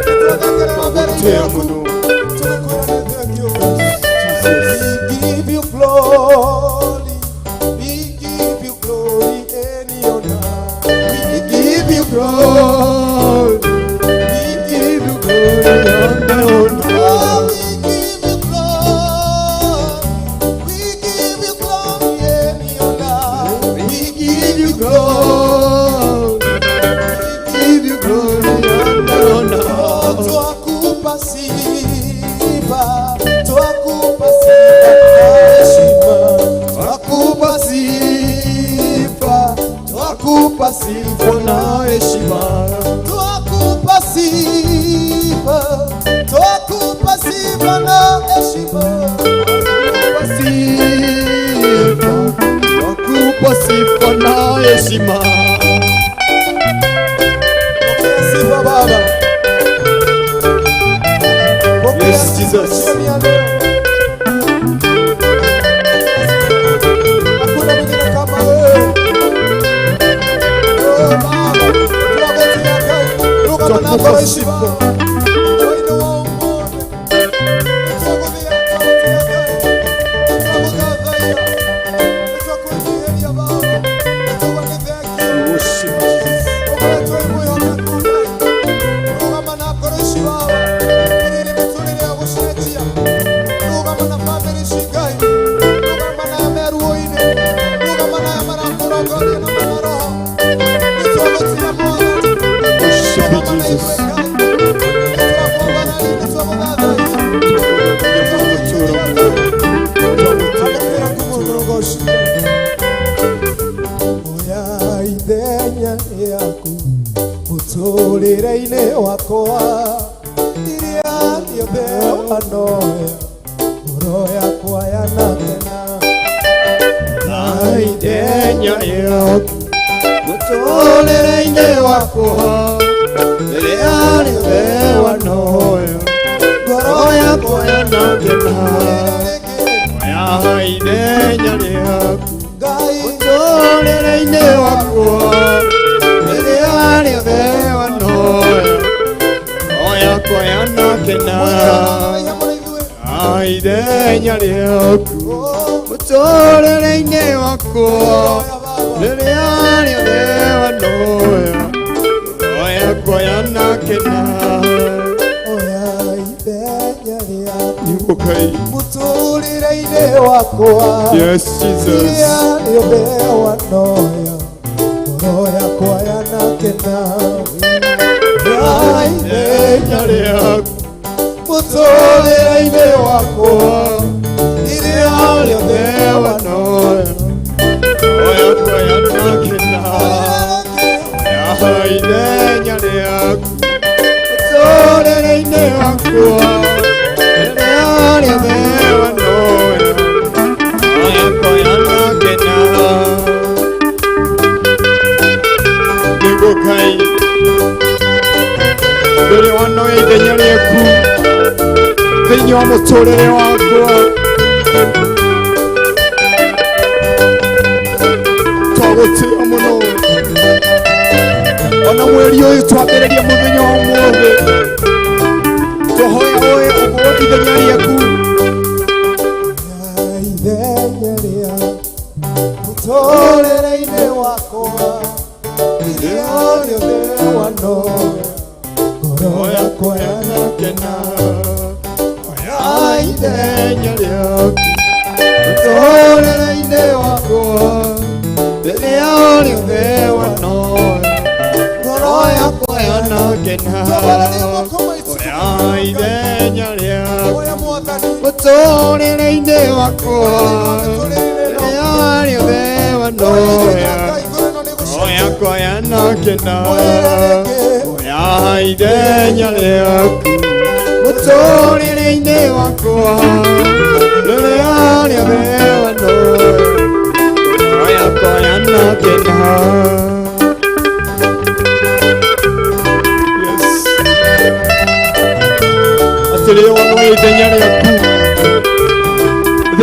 Nĩtwathengerera mbere yaku, tũgĩkwĩra nĩ thank you Ngai. Jesus. We give you glory. We give you glory and honor. We give you Glory. We give Give you glory and honor. Oh, we give you glory. We give you glory and honor. We give you glory. Give you glory and honor. Oh, twakupa sifa, twakupa sifa na heshima. Twakupa sifa, twakupa sifa na heshima. Twakupa sifa, twakupa sifa na heshima. Twakupa sifa, twakupa sifa na heshima. Pokea sifa Baba. Pokea Yes, sifa Jesus. jioni ya leo. Hakuna mwingine kama wewe. Oh, Baba, tunakutia Ngai. Rugama na Twakupa ngoro sifa. Hwaĩ-inĩ wa ũmũthĩ. Nĩtwagũthia, twagũtia Ngai. Nĩtwagũthathaiya. Nĩtwakwĩnyihĩria Baba. Nĩtwauga nĩ thank you. We worship Jesus. Ũkoretwo wĩ mwĩhokeku Ngai. Rũgama na ngoro ici Baba. Iria irĩ mĩtũrĩre ya gũcenjia. Rũgama na bamĩrĩ ici Ngai. Rũgama na aya me ruo-inĩ. Rũgama na aya marakũrongoria na mena roho. Nĩtwagũtia Mwathani. Worship you, Rũgama na Jesus. ithuĩ Ngai. Nĩtwakwambararia, nĩtwagũthathaiya. Nĩtwagũkinyĩria Ngai. Amũkĩra kũmũrũgoci. Oya ithenya rĩaku mũtũrĩre-inĩ wakwa iria rĩothe wanoya ngoro yakwa yanakena. Na ithenya rĩaku mũtũrĩre-inĩ wakwa rĩrĩa rĩothe wanoya ngoro yakwa yanakena. Oya ithenya rĩaku Ngai mũtũrĩre-inĩ wakwa rĩrĩa rĩothe wanoya ngoro yakwa yanakena. Mũrĩ hamwe na ithuĩ. Ithenya rĩaku Oh, mũtũrĩre-inĩ wakwa oya Baba. rĩrĩa rĩothe wanoya ngoro yakwa yanakena. Oya ithenya rĩaku Nĩguo Ngai. mũtũrĩre-inĩ wakwa Yes, Jesus. iria rĩothe wanoya ngoro yakwa yanakena. Ithenya rĩaku Mũtũrĩre-inĩ wakwa iria rĩothe rĩothe wanoya ngoro yakwa yanakena. Wanoya Ithenya rĩaku mũtũrĩre-inĩ wakwa rĩrĩa rĩothe wanoya ngoro yakwa yanakena. Nĩguo Ngai. Rĩrĩa wanoya ithenya rĩaku thĩinĩ wa mũtũrĩre wakwa twagũtĩĩa mũno ona mweri ũyũ twambĩrĩria mũthenya wa ũmũthĩ twahoya ũyũ ũguo ithenya rĩaku. Ithenya rĩaku mũtũrĩre-inĩ wakwa iria rĩothe wanoya ngoro yakwa yanakena. Oya ithenya rĩaku mũtũrĩre-inĩ wakwa rĩrĩa rĩothe wanoya ngoro yakwa yanakena. Twambararie moko maitũ. Oya ithenya rĩaku Oya Mwathani. mũtũrĩre-inĩ wakwa rĩrĩa rĩothe wanoya ngoro yakwa yanakena. Oya ithenya rĩaku mũtũrĩre-inĩ wakwa rĩrĩa rĩothe wanoya ngoro yakwa yanakena.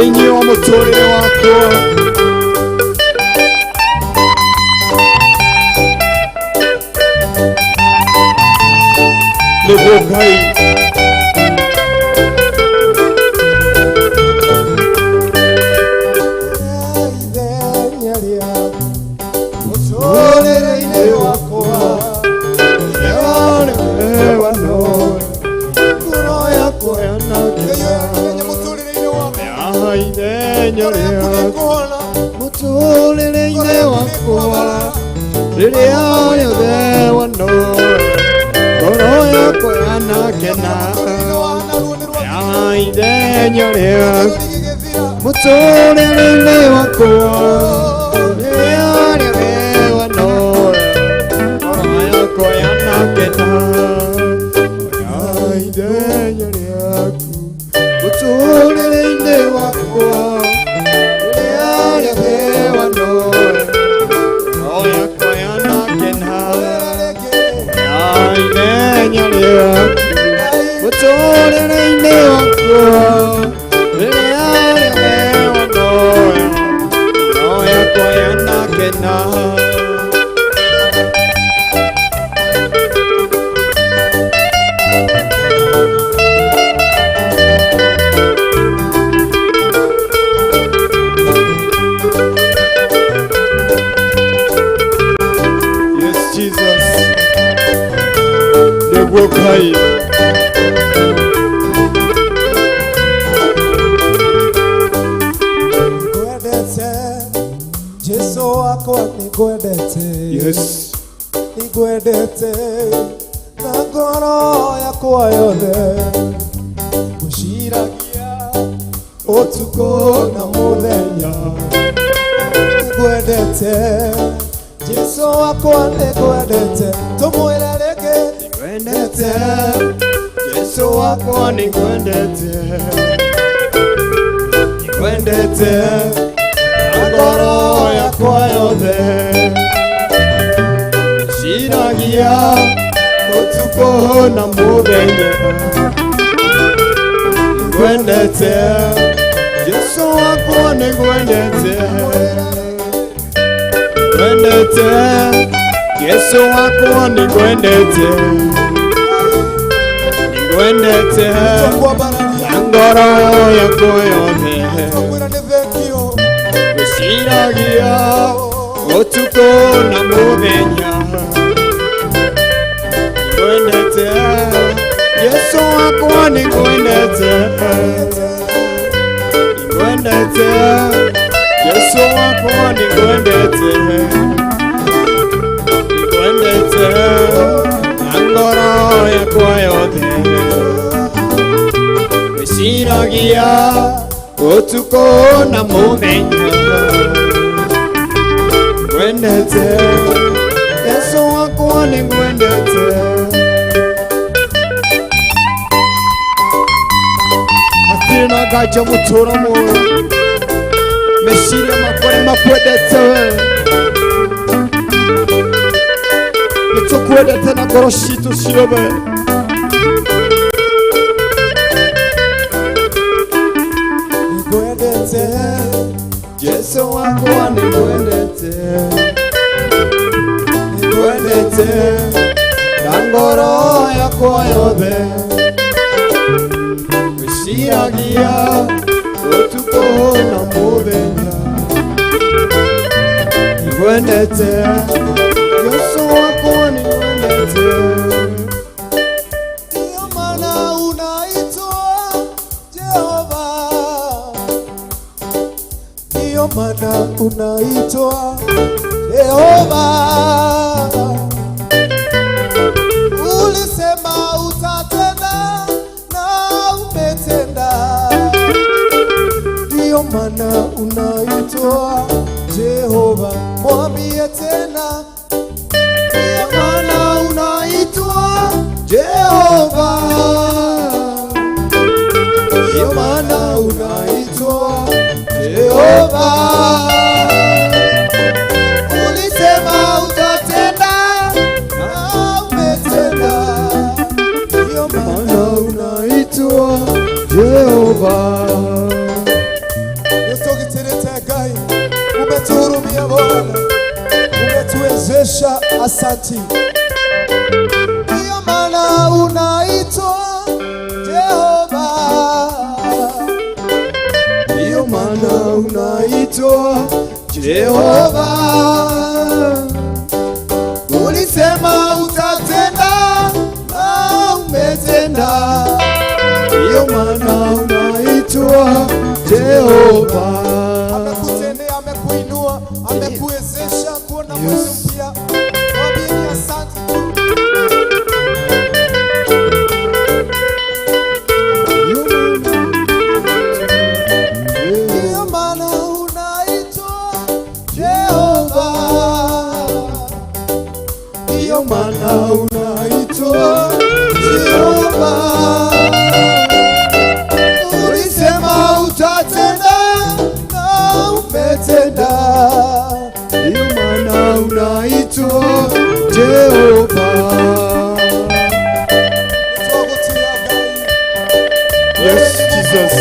Thĩinĩ wa mũtũrĩre wakwa. Nĩguo Ngai. Ithenya rĩa mũtũrĩre-inĩ wakwa, Ngoro yakwa yanakena. Ithenya rĩa mũtũrĩre-inĩ wakwa, rĩrĩa rĩothe wanora, ngoro yakwa yanakena. Ithenya rĩa mũtũrĩre-inĩ wakwa, rĩrĩa rĩothe wanora, ngoro yakwa yanakena. Ithenya rĩaku mũtũrĩre-inĩ wakwa, rĩrĩa rĩothe wanora, ngoro yakwa yanakena. Ithenya rĩaku mũtũrĩre-inĩ wakwa, rĩrĩa rĩothe wanora, ngoro yakwa yanakena. Yes, Jesus. Nĩguo Ngai. Nĩngwendete Jesu wakwa, nĩngwendete. Yes. Nĩngwendete na ngoro yakwa yothe, ngwĩciragia ũtukũ na mũthenya. Nĩngwendete Jesu wakwa, nĩngwendete. Tũmwĩre rĩngĩ. Nĩngwendete Jesu wakwa, nĩngwendete, nĩngwendete na ngoro yakwa yothe, ciragia ũtukũ na mũthenya. Nĩngwendete Jesu wakwa, nĩngwendete, nĩngwendete Jesu wakwa, nĩngwendete, nĩngwendete Tũkwambararia. Na ngoro yakwa yothe. Tũkwĩra nĩ thengio. Ngwĩciragia ũtukũ na mũthenya. Nĩngwendete Jesu wakwa, nĩngwendete, nĩngwendete Jesu wakwa, nĩngwendete, nĩngwendete na ngoro yakwa yothe, ngwĩciragia ũtukũ na mũthenya. Nĩngwendete Yesu wakwa, nĩngwendete. Hatirĩ na nganja mũtũũra muoyo, meciria makwa nĩ makwendete we. Nĩtũkwendete na ngoro citũ ciothe. Nĩngwendete. Jesu wakwa, nĩngwendete, nĩngwendete na ngoro yakwa yothe, ngwĩciragia ũtukũ na mũthenya. Nĩngwendete Yesu wakwa, nĩngwendete. Ndio maana unaitwa Jehova, ndio maana unaitwa Jehova. Ulisema utatenda na umetenda, ndio maana unaitwa Jehova. Mwambie tena. Ndio maana unaitwa Jehova, ndio maana unaitwa Jehova. Ulisema utatenda na umetenda, ndio maana Maana unaitwa Jehova. Bwana, umetuwezesha. Asante. Ndiyo maana unaitwa Jehova. Ndiyo maana unaitwa Jehova. Ulisema utatenda na umetenda. Ndiyo maana unaitwa Jehova. Amekutendea, amekuinua, amekuwezesha kuona mwezi mpya. Mwambie asante tu. Ndiyo maana unaitwa Jehova. Ndiyo maana unaitwa Jehova. Ulisema utatenda na umetenda. Ndiyo maana unaitwa Jehova. Twakutia Ngai. Yes, Jesus.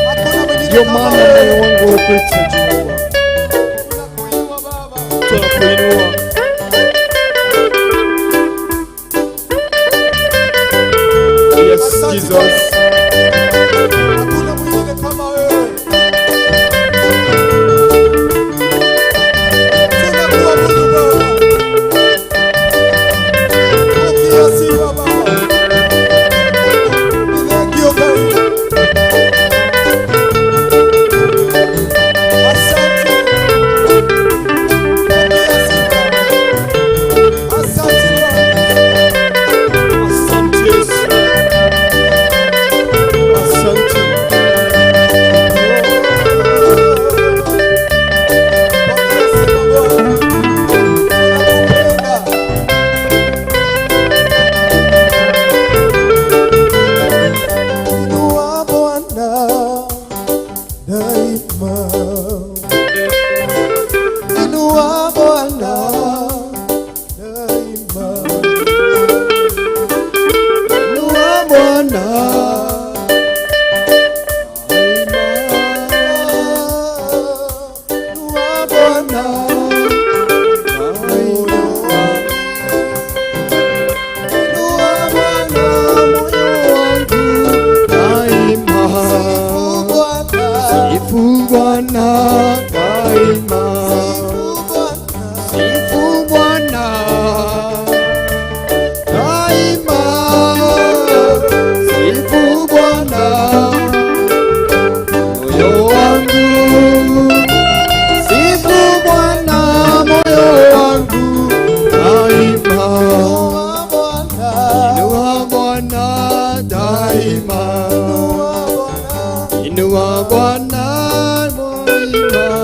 Hakuna mwingine Ndiyo kama maana wewe. moyo wangu ukuita Jehova. Tunakuinua Baba. Tunakuinua. Yes, Asante Jesus. Baba. Hakuna mwingine kama wewe. Tunakuabudu Baba. Pokea sifa Baba. Ni thank you Ngai. Asante. Pokea sifa. Asante Bwana. Asante Yesu. Asante. Pokea sifa Bwana. Tunakupenda. Inua Bwana daima. Inua Bwana daima. Inua Bwana. Inua Bwana. Inua Bwana Moyo wangu daima. Sifu Bwana. Sifu Bwana daima. Sifu Bwana. Sifu Bwana daima. Sifu Bwana moyo wangu. Sifu Bwana moyo wangu daima. Inua Bwana. Inua Bwana daima. Inua Bwana. Inua Bwana daima.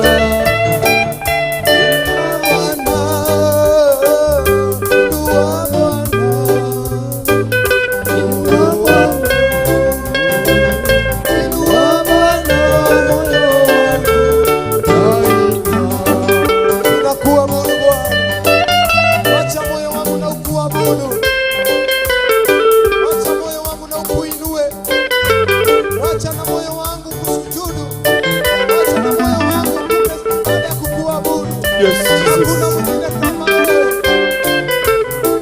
Bwana. Inua Bwana. Inua Bwana. Inua Bwana moyo wangu. Daima. Tunakuabudu Bwana. Wacha moyo wangu na ukuabudu. Wacha moyo wangu na ukuinue. Wacha na moyo wangu kusujudu. Wacha na moyo wangu kupe baada ya kukuabudu. Yes, Jesus. Hakuna mwingine kama wewe.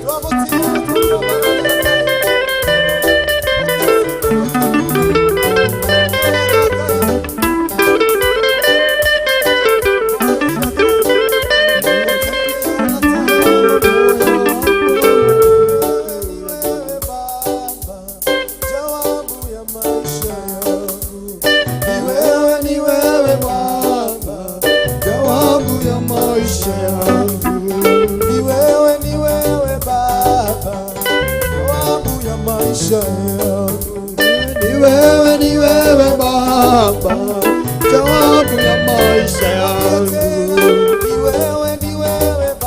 Twakutia, twakuabudu. Ni wewe Baba, jawabu ya maisha yangu. Ni wewe Baba, jawabu ya maisha yangu. Ni wewe Baba, jawabu ya maisha yangu. Ni wewe Baba, jawabu ya maisha yangu. Ni wewe Baba,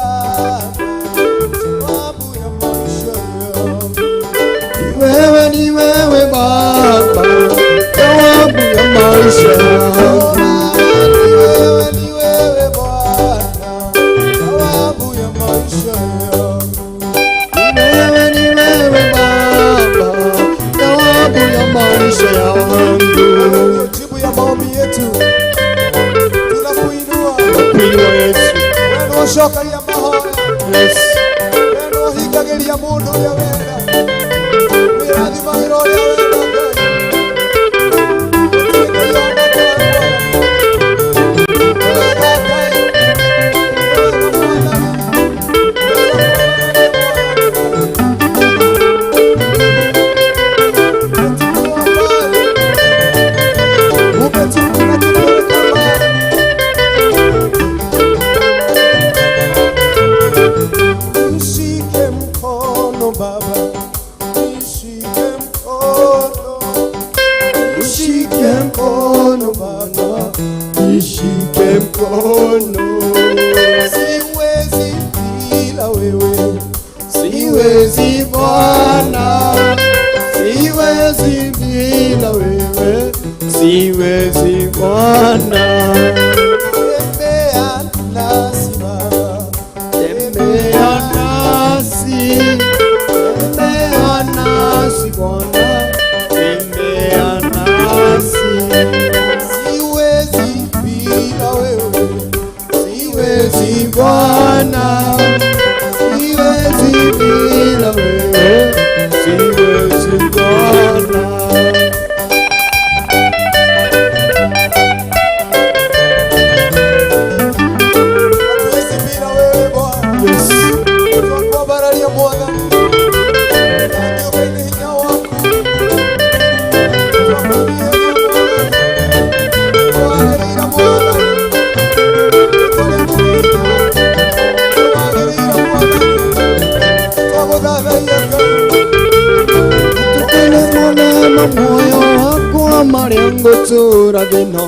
jawabu ya maisha yangu. Ni wewe Bwana, jawabu ya maisha yangu. Ni wewe Baba, jawabu ya maisha yangu. Jibu ya maombi. Ũcokagia mahoya. Yes. We nĩwe ũhingagĩria mũndũ ũrĩa wenda. Wĩrathimagĩra ũrĩa wenda, Ngai. Gũtirĩ Ngai ona kũrĩ. Nĩ wega, Ngai. Nĩ wega, Mwathani. Nĩ wega, Mwathani. Umetukuka tupeleka mbali. Nishike mkono Baba, nishike mkono, Nishike mkono Baba, nishike mkono. Siwezi bila wewe, Siwezi Bwana, siwezi bila wewe, siwezi Bwana. Tembea nasi Baba, Tembea nasi, tembea nasi Bwana, tembea nasi. Siwezi bila wewe, Siwezi Bwana, siwezi bila wewe, siwezi Bwana. Hatuwezi bila wewe Bwana. Yes. Twakuambararia Mwathani, thengiũ nĩ hinya waku. Twakwĩnyihia Mwathani, twagĩrĩire Mwathani, tũrĩ hinya, twagĩrĩire Mwathani, twagũthathaiya Ngai. Tukene mwana moyo wakwa marĩa ngũtũũra thĩno,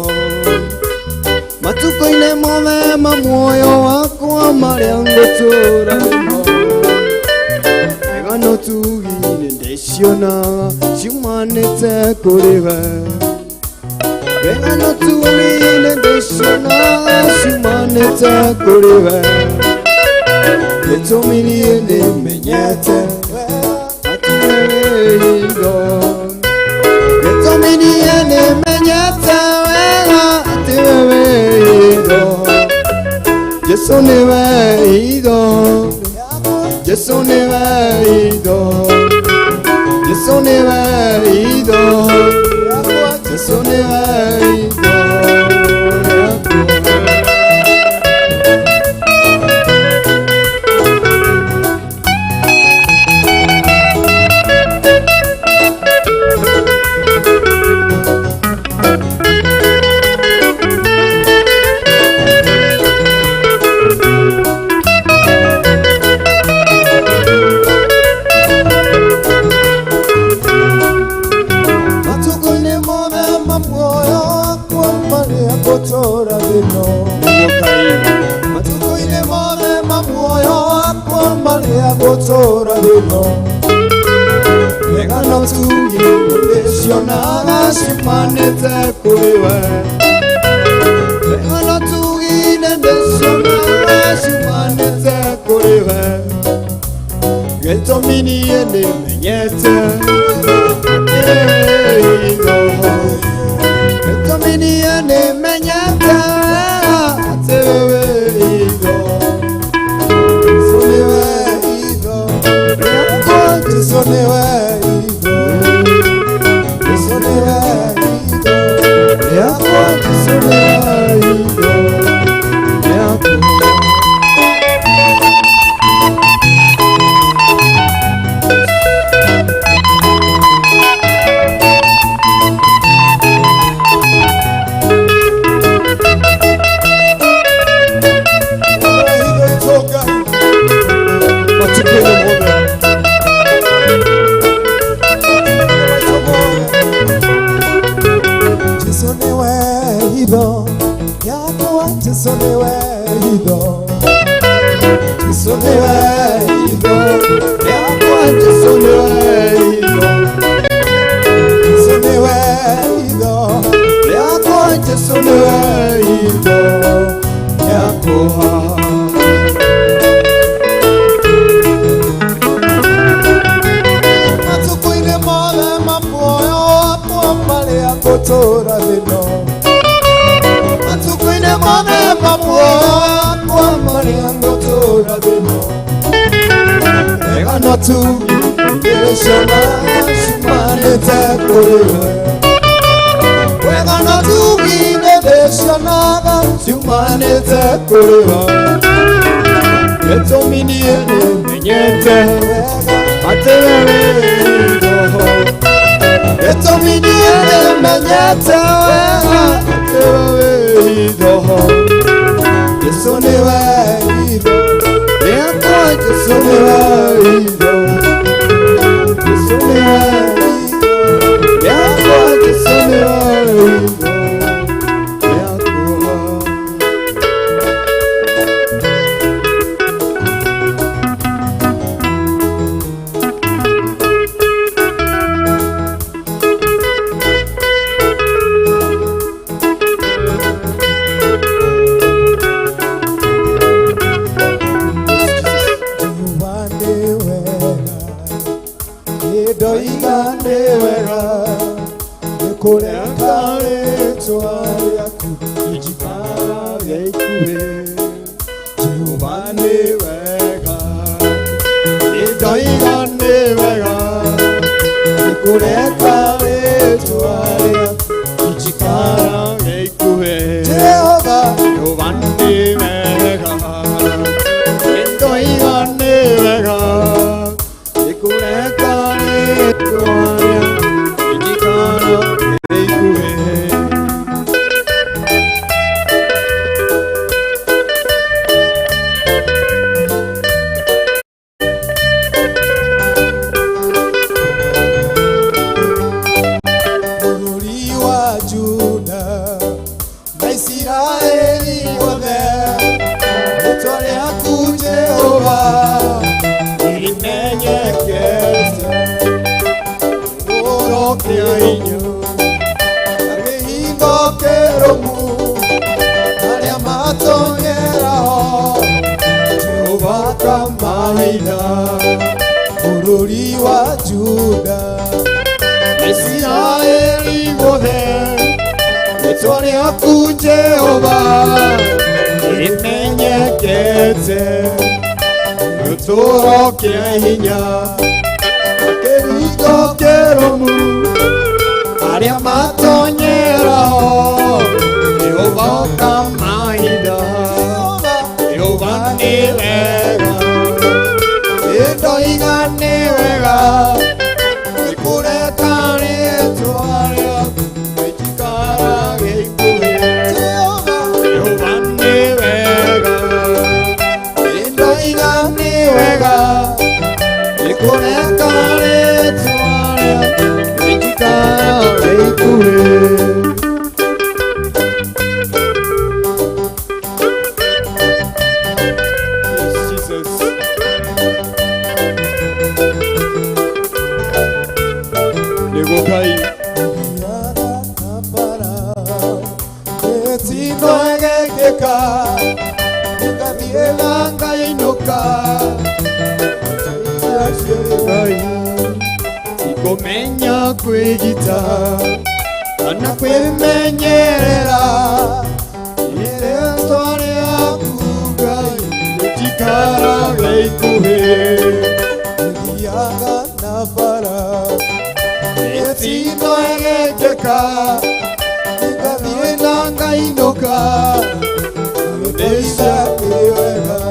matukũ-inĩ mothe ma muoyo wakwa marĩa ngũtũũra thĩno, wega no tugi-inĩ ndĩcionaga ciumanĩte kũrĩ we, wega no tugi-inĩ ndĩcionaga ciumanĩte kũrĩ we, gĩtũmi niĩ nĩmenyete atĩ wewe hitho, gĩtũmi niĩ nĩmenyete wega atĩ wewe hitho, Jesũ nĩwe hitho, Jesũ nĩwe hitho, Jesũ nĩwe hitho, Jesũ nĩwe hitho rĩakwa. Matukũ-inĩ mothe ma muoyo wakwa marĩa ngũtũũra thĩno, matukũ-inĩ mothe ma muoyo wakwa marĩa ngũtũũra thĩno, Wega no tugi ndĩcionaga ciumanĩte kũrĩ we, wega no tugi ndĩcionaga ciumanĩte kũrĩ we, gĩtũmi niĩ nĩmenyete atĩ wewe hitho, gĩtũmi niĩ nĩmenyete atĩ wewe hitho, Jesũ nĩwe hitho, Jesũ nĩwe hitho, Jesũ nĩwe hitho rĩakwa, Jesũ nĩwe hitho rĩakwa. Hitho itũ Ngai. Matukũ-inĩ mothe. Maitũ mothe. Jesũ nĩwe hitho yakwa, Jesũ nĩwe hitho, Jesũ nĩwe hitho Yakwa, Jesũ nĩwe hitho, Jesũ nĩwe hitho yakwa, Jesũ nĩwe hitho yakwa. Matukũ-inĩ mothe ma muoyo wakwa marĩa ngũtũũra thĩno, matukũ-inĩ mothe ma muoyo wakwa marĩa ngũtũũra. na tugi nĩndĩcionaga ciumanĩte kũrĩ we. Wega na tugi nĩndĩcionaga ciumanĩte kũrĩ we. Gĩtũmi niĩ nĩmenyete atĩ we wĩ roho. Gĩtũmi niĩ nĩmenyete wega atĩ we wĩ roho. Jesũ nĩwe hitho rĩakwa, Jesũ nĩwe hitho. Jesũ nĩwe hitho rĩakwa, Jesũ nĩwe hitho rĩakwa. Jehova nĩ wega, nĩndoiga nĩ wega, nĩkũreka rĩtwa rĩaku Ijikara ikuhĩ. Jehova nĩ wega, nĩndoiga nĩ wega, nĩkũreka rĩtwa rĩaku ijikara ikuhĩ. Jehova Jehova nĩ wega, nĩndoiga nĩ wega, nĩkũreka rĩtwa rĩaku ijikara ikuhĩ. Bũrũri wa Juda na Isiraeli guothe, rĩtwa rĩaku Jehova Nĩrĩmenyekete gũkĩra inyuĩ na kĩhingo kĩrũmu arĩa matonyeraho Jehova kamahinda bũrũri wa Juda Isiraeli guothe, rĩtwa rĩaku Jehova nĩrĩmenyekete gĩtũũro kĩa hinya na kĩhingo kĩrũmu arĩa matonyeraho Jehova kamahinda. Jehova nĩ wega, nĩndoiga nĩ wega, nĩkũreka rĩtwa rĩaku rĩikara gĩkuhĩ. Jehova nĩ wega, nĩndoiga nĩ wega, nĩkũreka rĩtwa rĩaku rĩikara gĩkuhĩ. Yes, Jesus. Nĩguo Ngai. Mĩtino ĩgekĩka ngathiĩ na ngainũka. Ngai tikũmenya kwĩgita kana kwĩmenyerera rĩtwa rĩaku Ngai rĩtikaraga ikuhĩ. Thiaga na bara Mĩtino ĩgekĩka ngathiĩ na ngainũka. Ndeisha wega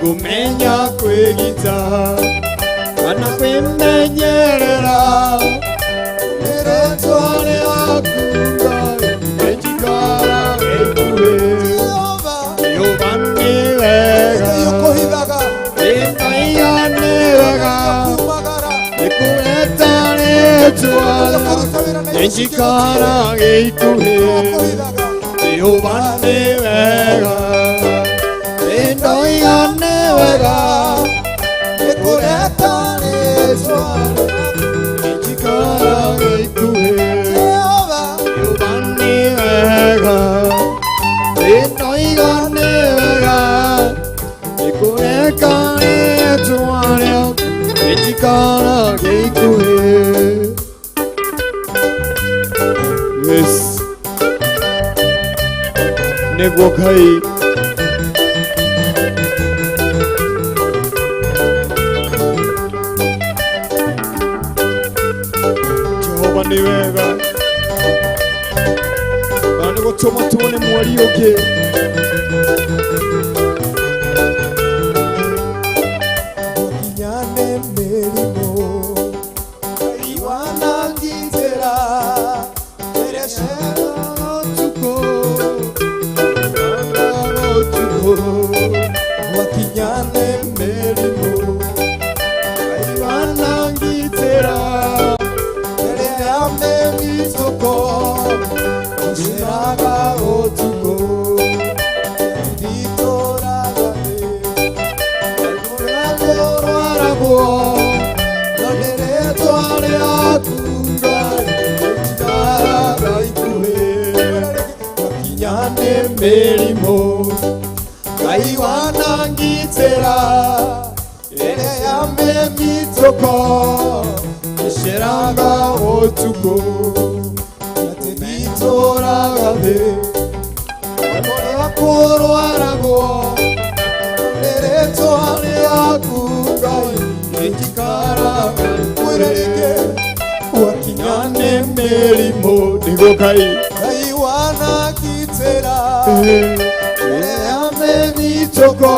Kumenya kwĩgita kana kwĩmenyerera rĩtwa rĩaku Ngai rĩtikaraga ikuhĩ. Jehova nĩ wega, ũkũhithaga nĩndoiga nĩ wega, kumagara nĩkũreta rĩtwa kũruta wĩra na rĩtikaraga ikuhĩ. ũkũhithaga Jehova nĩ wega, nĩndoiga nĩ wega, nĩkũreta rĩtwa rĩtikaraga ikuhĩ. Jehova Jehova nĩ wega, nĩndoiga nĩ wega, nĩkũreka rĩtwa rĩaku rĩtikaraga ikuhĩ. Yes. Nĩguo Ngai. Nĩ wega na nĩ gũtũma tuone mweri ũngĩ. Wakinyane mĩrimũ Ngai wanangitĩra rĩrĩa Ũtukũ, ũtukũ, wakinyane mĩrimũ Ngai wanangitĩra rĩrĩa yamĩmitũko ũceraga ũtukũ nditũraga Kũrwaragwo na nĩ rĩtwa rĩaku Ngai njikaraga ikuhĩ. Wakinyane mĩrimũ Ngai wanangitĩra ĩrĩa yamĩmitũko ĩceraga ũtukũ atĩ nditũraga thĩ kũrĩa kũrwaragwo nĩ rĩtwa rĩaku Ngai njikaraga mwĩre rĩngĩ wakinyane mĩrimũ nĩguo Ngai Ngai wanangitĩra ĩrĩa yamĩmitũko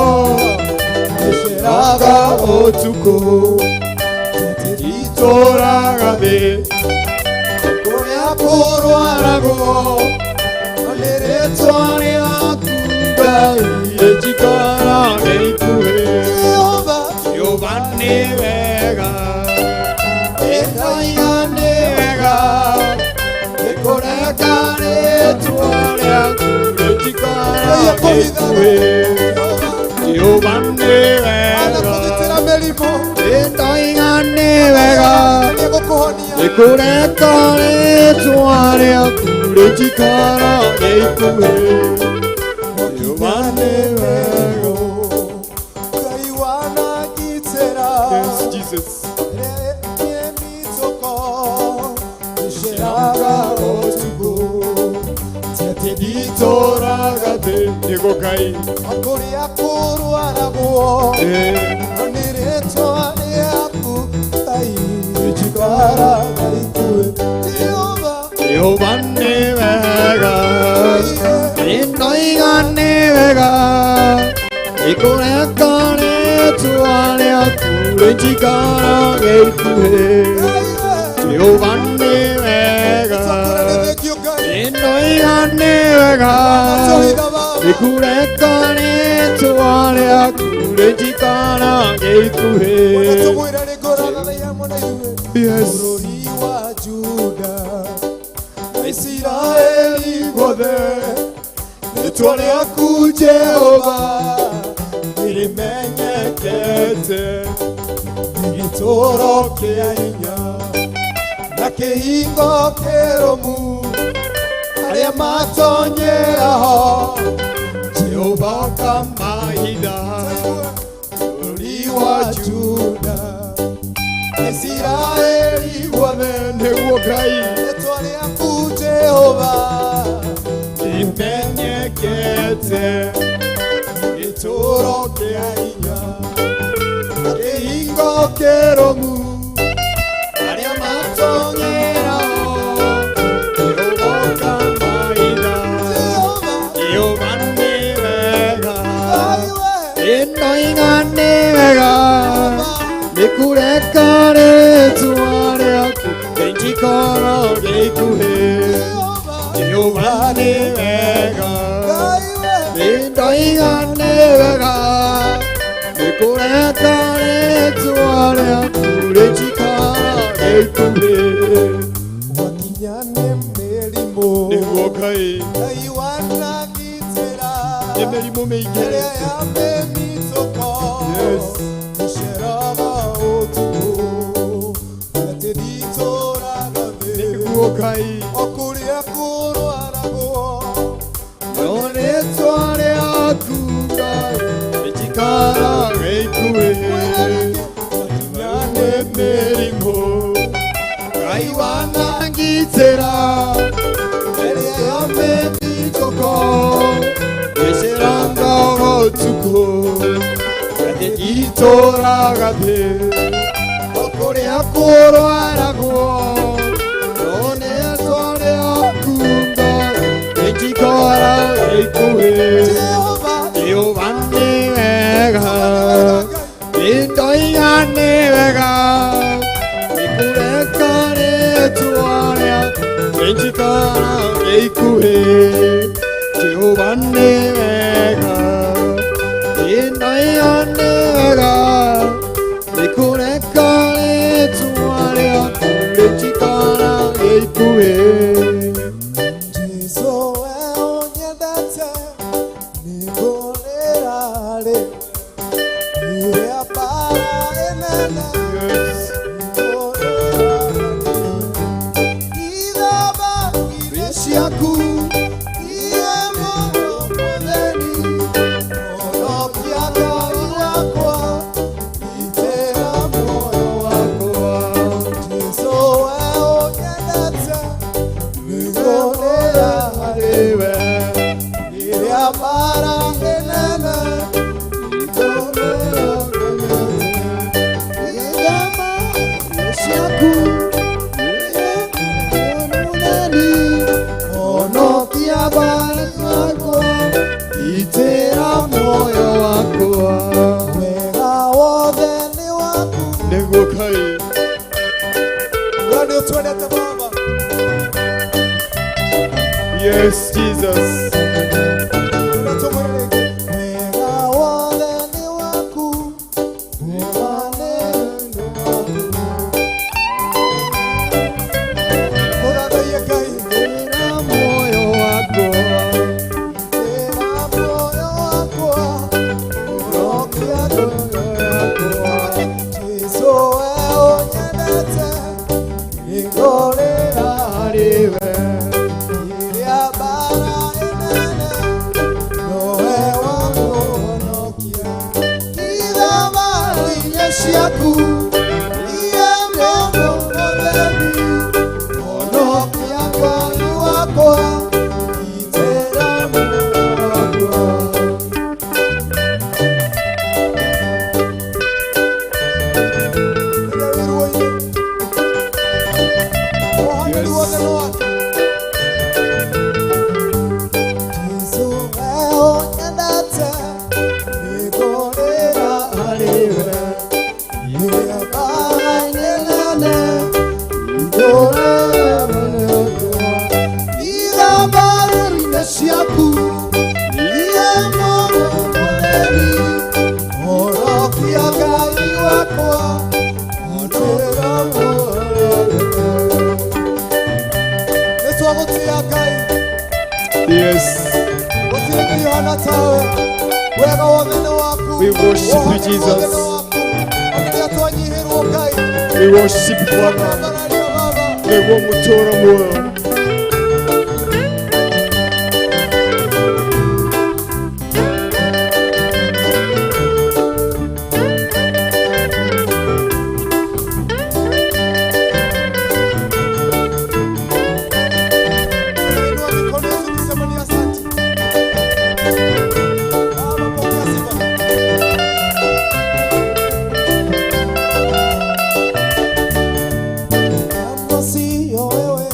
ĩceraga ũtukũ itũraga thĩ kũrĩa kũrwaragwo nĩ rĩtwa rĩaku Ngai njikaraga ikuhĩ. Jehova Jehova nĩ wega, Ngai nĩ wega, nĩkũreka rĩtwa rĩaku rĩnjikaraga ikuhĩ. Jehova nĩ wega, anakũgitĩra mĩrimũ Ngai nĩ wega, nĩegũkũhonia nĩkũreka rĩtwa rĩaku rĩnjikaraga ikuhĩ. Jehova nĩ wega. Ngai wanangitĩra Yes, Jesus. mĩtũko ĩceraga ũtukũ Atĩ nditũraga thĩ nĩguo Ngai. kũrĩa kũrwaragwo nĩ rĩtwa rĩaku Ngai njikaraga ikuhĩ Jehova Jehova nĩ wega, ndoiga nĩ wega, nĩkũreka rĩtwa rĩaku rĩnjikaraga ikuhĩ. Jehova nĩ wega, ndoiga nĩ wega, nĩkũreka rĩtwa rĩaku rĩnjikaraga ikuhĩ. Tũmwĩre rĩngũrathathaiya mwena ithuĩ Yes. bũrũri wa Juda na Isiraeli guothe rĩtwa rĩaku Jehova nĩrĩmenyekete gĩtũũro kĩa hinya na kĩhingo kĩrũmu arĩa matonyeraho Jehova kamahinda bũrũri wa Juda na Isiraeli guothe nĩguo Ngai rĩtwa rĩaku Jehova rĩmenyekete gĩtũũro kĩa hinya na kĩhingo kĩrũmu arĩa matonyeraho Jehova kamahinda Jehova nĩ wega ndoiga nĩ wega nĩkũreka rĩtwa rĩaku rĩnjikaraga ikuhĩ. Jehova nĩ wega, ndoiga nĩ wega, nĩkũreka rĩtwa rĩaku rĩnjikaraga ikuhĩ. Wakinya nĩ mĩrimũ Nĩguo Ngai Ngai wanangitĩra nĩ mĩrimũ mĩingĩ ĩrĩa yamĩmitũko Yes. ĩceraga ũtukũ atĩ nditũraga thĩ nĩguo Ngai o kũrĩa kũrwaragwo no rĩtwa rĩaku Ngai rĩnjikaraga ikuhĩ. Na nĩ mĩrimũ Ngai wanangitĩra ĩrĩa yamĩmitũko ĩceraga ũtukũ atĩ nditũraga thĩ o kũrĩa kũrwaragwo no ikuhĩ. Jehova nĩ wega, ĩno ĩyo nĩ wega, nĩkũreka rĩtwa rĩaku rĩtikara ikuhĩ. Jesu we ũnyendete nĩngũrĩra rĩ ĩrĩa mbara ĩnene nĩngũrĩra ithamba irio ciaku iye mũno mũtheri honokia Ngai wakwa itĩra muoyo wakwa Jesu we ũnyendete nĩngũrĩra Harĩ we. ĩrĩa mbara ĩnene Itĩra muoyo wakwa. Wega wothe nĩ waku. Nĩguo Ngai. We nĩ ũtwendete Baba. Yes, Jesus. Rĩrĩa tũmwĩre rĩngĩ. Wega wothe nĩ waku. Wega nĩ waku. Mũthathaiye Ngai. Itĩra muoyo wakwa. Itĩra muoyo wakwa. Honokia Jesu we ũnyendete nĩngũrĩra Harĩ we. ĩrĩa mbara ĩnene nowe wakũhonokia ithamba iria ciaku iye mũno mũtheri honokia Ngai wakwa itĩra muoyo wakwa. Rĩrĩa wĩ ruo-inĩ, wohanĩri wothe nĩ wake. Jesu we ũnyendete nĩngũrĩra Harĩ we. ĩrĩa mbara ĩnene ithamba iria ciaku iye mũno mũtheri honokia Ngai wakwa itĩra muoyo nĩ twagũtĩa Ngai. Yes. Gũtirĩ Ngai ũhana tawe. Wega wothe nĩ waku. We worship you, Wohanĩri wothe Jesus. nĩ waku. Rĩrĩa twanyihĩrwo Ngai We worship you, Father. twambararia Baba. Nĩguo mũtũũro muoyo. Inua mikono yetu tuseme ni asante. Baba, pokea sifa. Kama siyo wewe,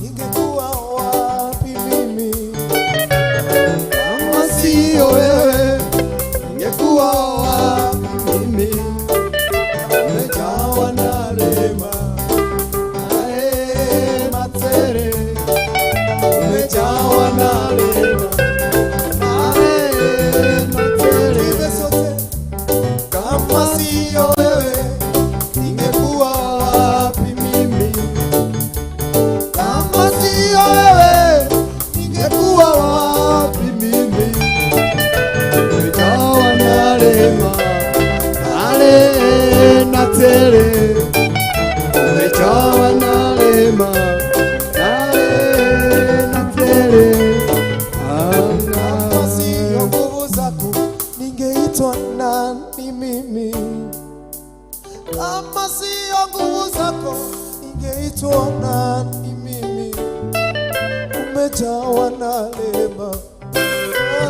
ningekuwa wapi mimi? Kama siyo wewe, ningekuwa wapi mimi? Nimejawa na rehema, na tele. Nimejawa na rehema, na tele. Tuimbe sote. Kama siyo wewe, ningekuwa wapi mimi? Kama siyo wewe, ningekuwa wapi mimi? Nimejawa na rehema, na tele. Nimejawa na rehema, na tele. Kama siyo nguvu zako, ningeitwa nani mimi? Kama siyo nguvu zako, ningeitwa nani mimi? Umejawa na rehema, na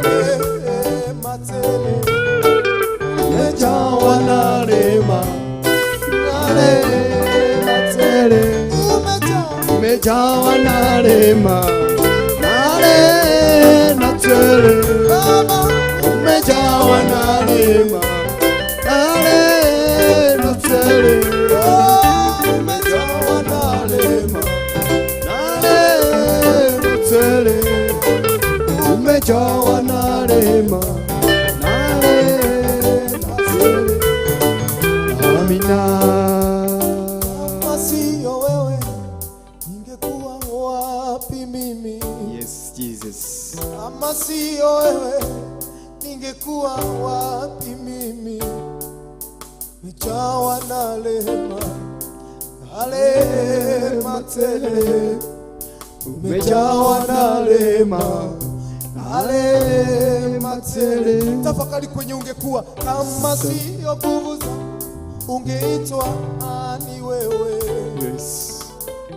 rehema tele. Nimejawa na rehema, na rehema tele. Umejawa Nimejawa na rehema, na rehema tele. Baba, Umejawa na rehema, na rehema tele. oh, Umejawa na rehema, na rehema Umejawa na rehema na rehema tele. Amina. Kama siyo wewe, ningekuwa wapi mimi? Yes, Jesus. Kama siyo wewe, ningekuwa wapi mimi? Umejawa na rehema na rehema tele, umejawa na rehema na rehema tele. Tafakari kwenye ungekuwa, kama siyo nguvu zako, ungeitwa nani wewe? Yes.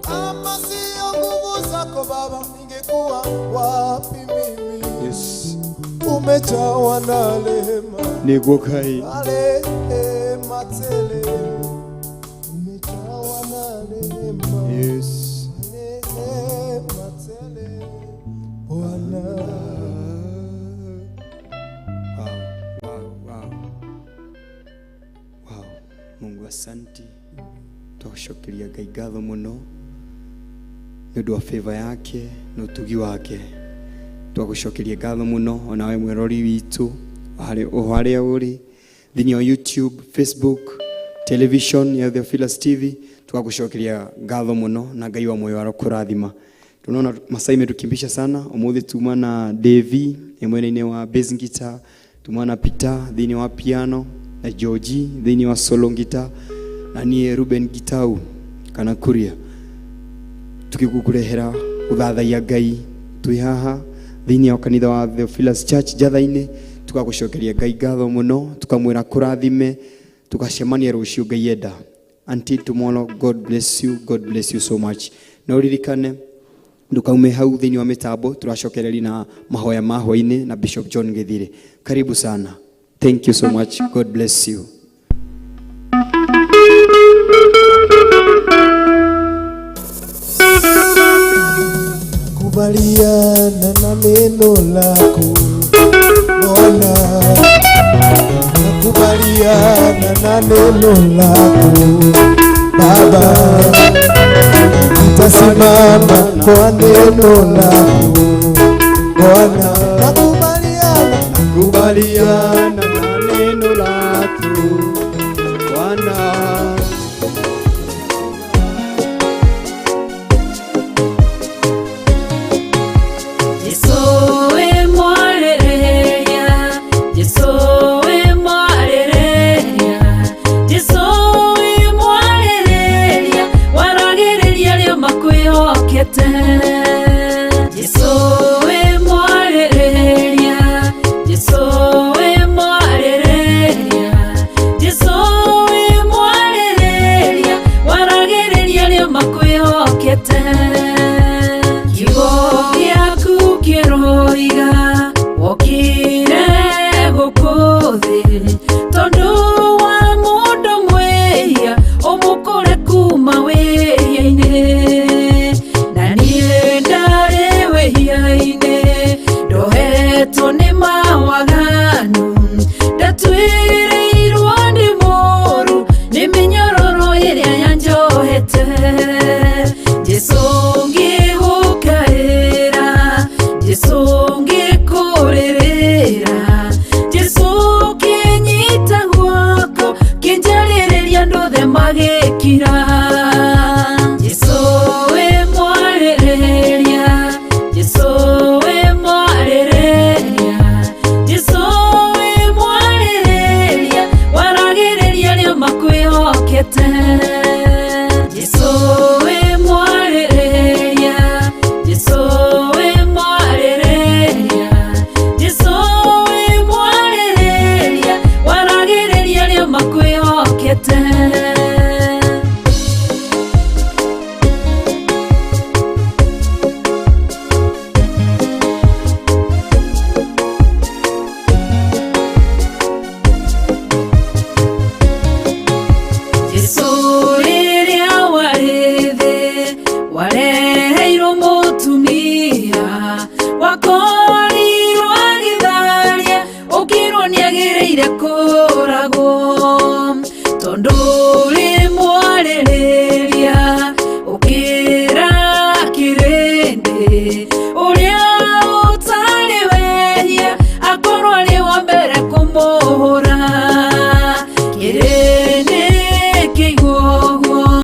Kama siyo nguvu zako Baba, ningekuwa wapi mimi? Yes. Umejawa na rehema, Nĩguo Ngai. na rehema tele, umejawa na rehema, Yes. rehema tele, Bwana. Wow, wow, wow. Mungu asanti, twacokeria Ngai ngatho mũno nĩ ũndũ wa favor yake na ũtugi wake. Twagũcokeria ngatho mũno onawe mwĩrori witũ o harĩa ũrĩ thĩinĩ wa YouTube, Facebook, television ya Theophilus TV, twagũcokeria ngatho mũno na Ngai wa muoyo arokũrathima. Tunaona masaa imetukimbisha sana. Umuthi tuma na Devi mwena-inĩ wa bass guitar, tuma na Peter thĩinĩ wa piano na Georgie thĩinĩ wa solo guitar, na niĩ Ruben Gitau kana Kuria, tukigukurehera guthathaiya Ngai twi haha thĩinĩ wa kanitha wa Theophilus Church Njatha-inĩ. Tugagucokeria Ngai ngatho mũno, tukamwĩra kũrathime, tugacemania rũciũ Ngai enda. Until tomorrow, God bless you, God bless you so much. Na ũririkane ndukaume hau thĩinĩ wa mĩtambo, tũracokereria na mahoya ma hwainĩ na Bishop John Githire. Karibu sana, thank you so much, God bless you. Kubaliana na neno lako Bwana, nakubaliana na neno lako Baba, nitasimama kwa neno lako Bwana, nakubaliana Kubaliana na neno lako Bwana. Jesu we mwarĩrĩria, Jesu we mwarĩrĩria, Jesu we mwarĩrĩria, waragĩrĩria arĩa makwĩhokete. Jesu we mwarĩrĩria, Jesu we mwarĩrĩria, Jesu we mwarĩrĩria, waragĩrĩria arĩa makwĩhokete. Kiugo gĩaku kĩroiga wokire gũkũ thĩ tondũ wa mũndũ mwĩhia ũmũkũre kuma wĩhia-inĩ, na niĩ ndarĩ wĩhia-inĩ ndohetwo nĩ mawaganu, ndatuĩrĩirwo nĩ mũũru nĩ mĩnyororo ĩrĩa yanjohete. Jesu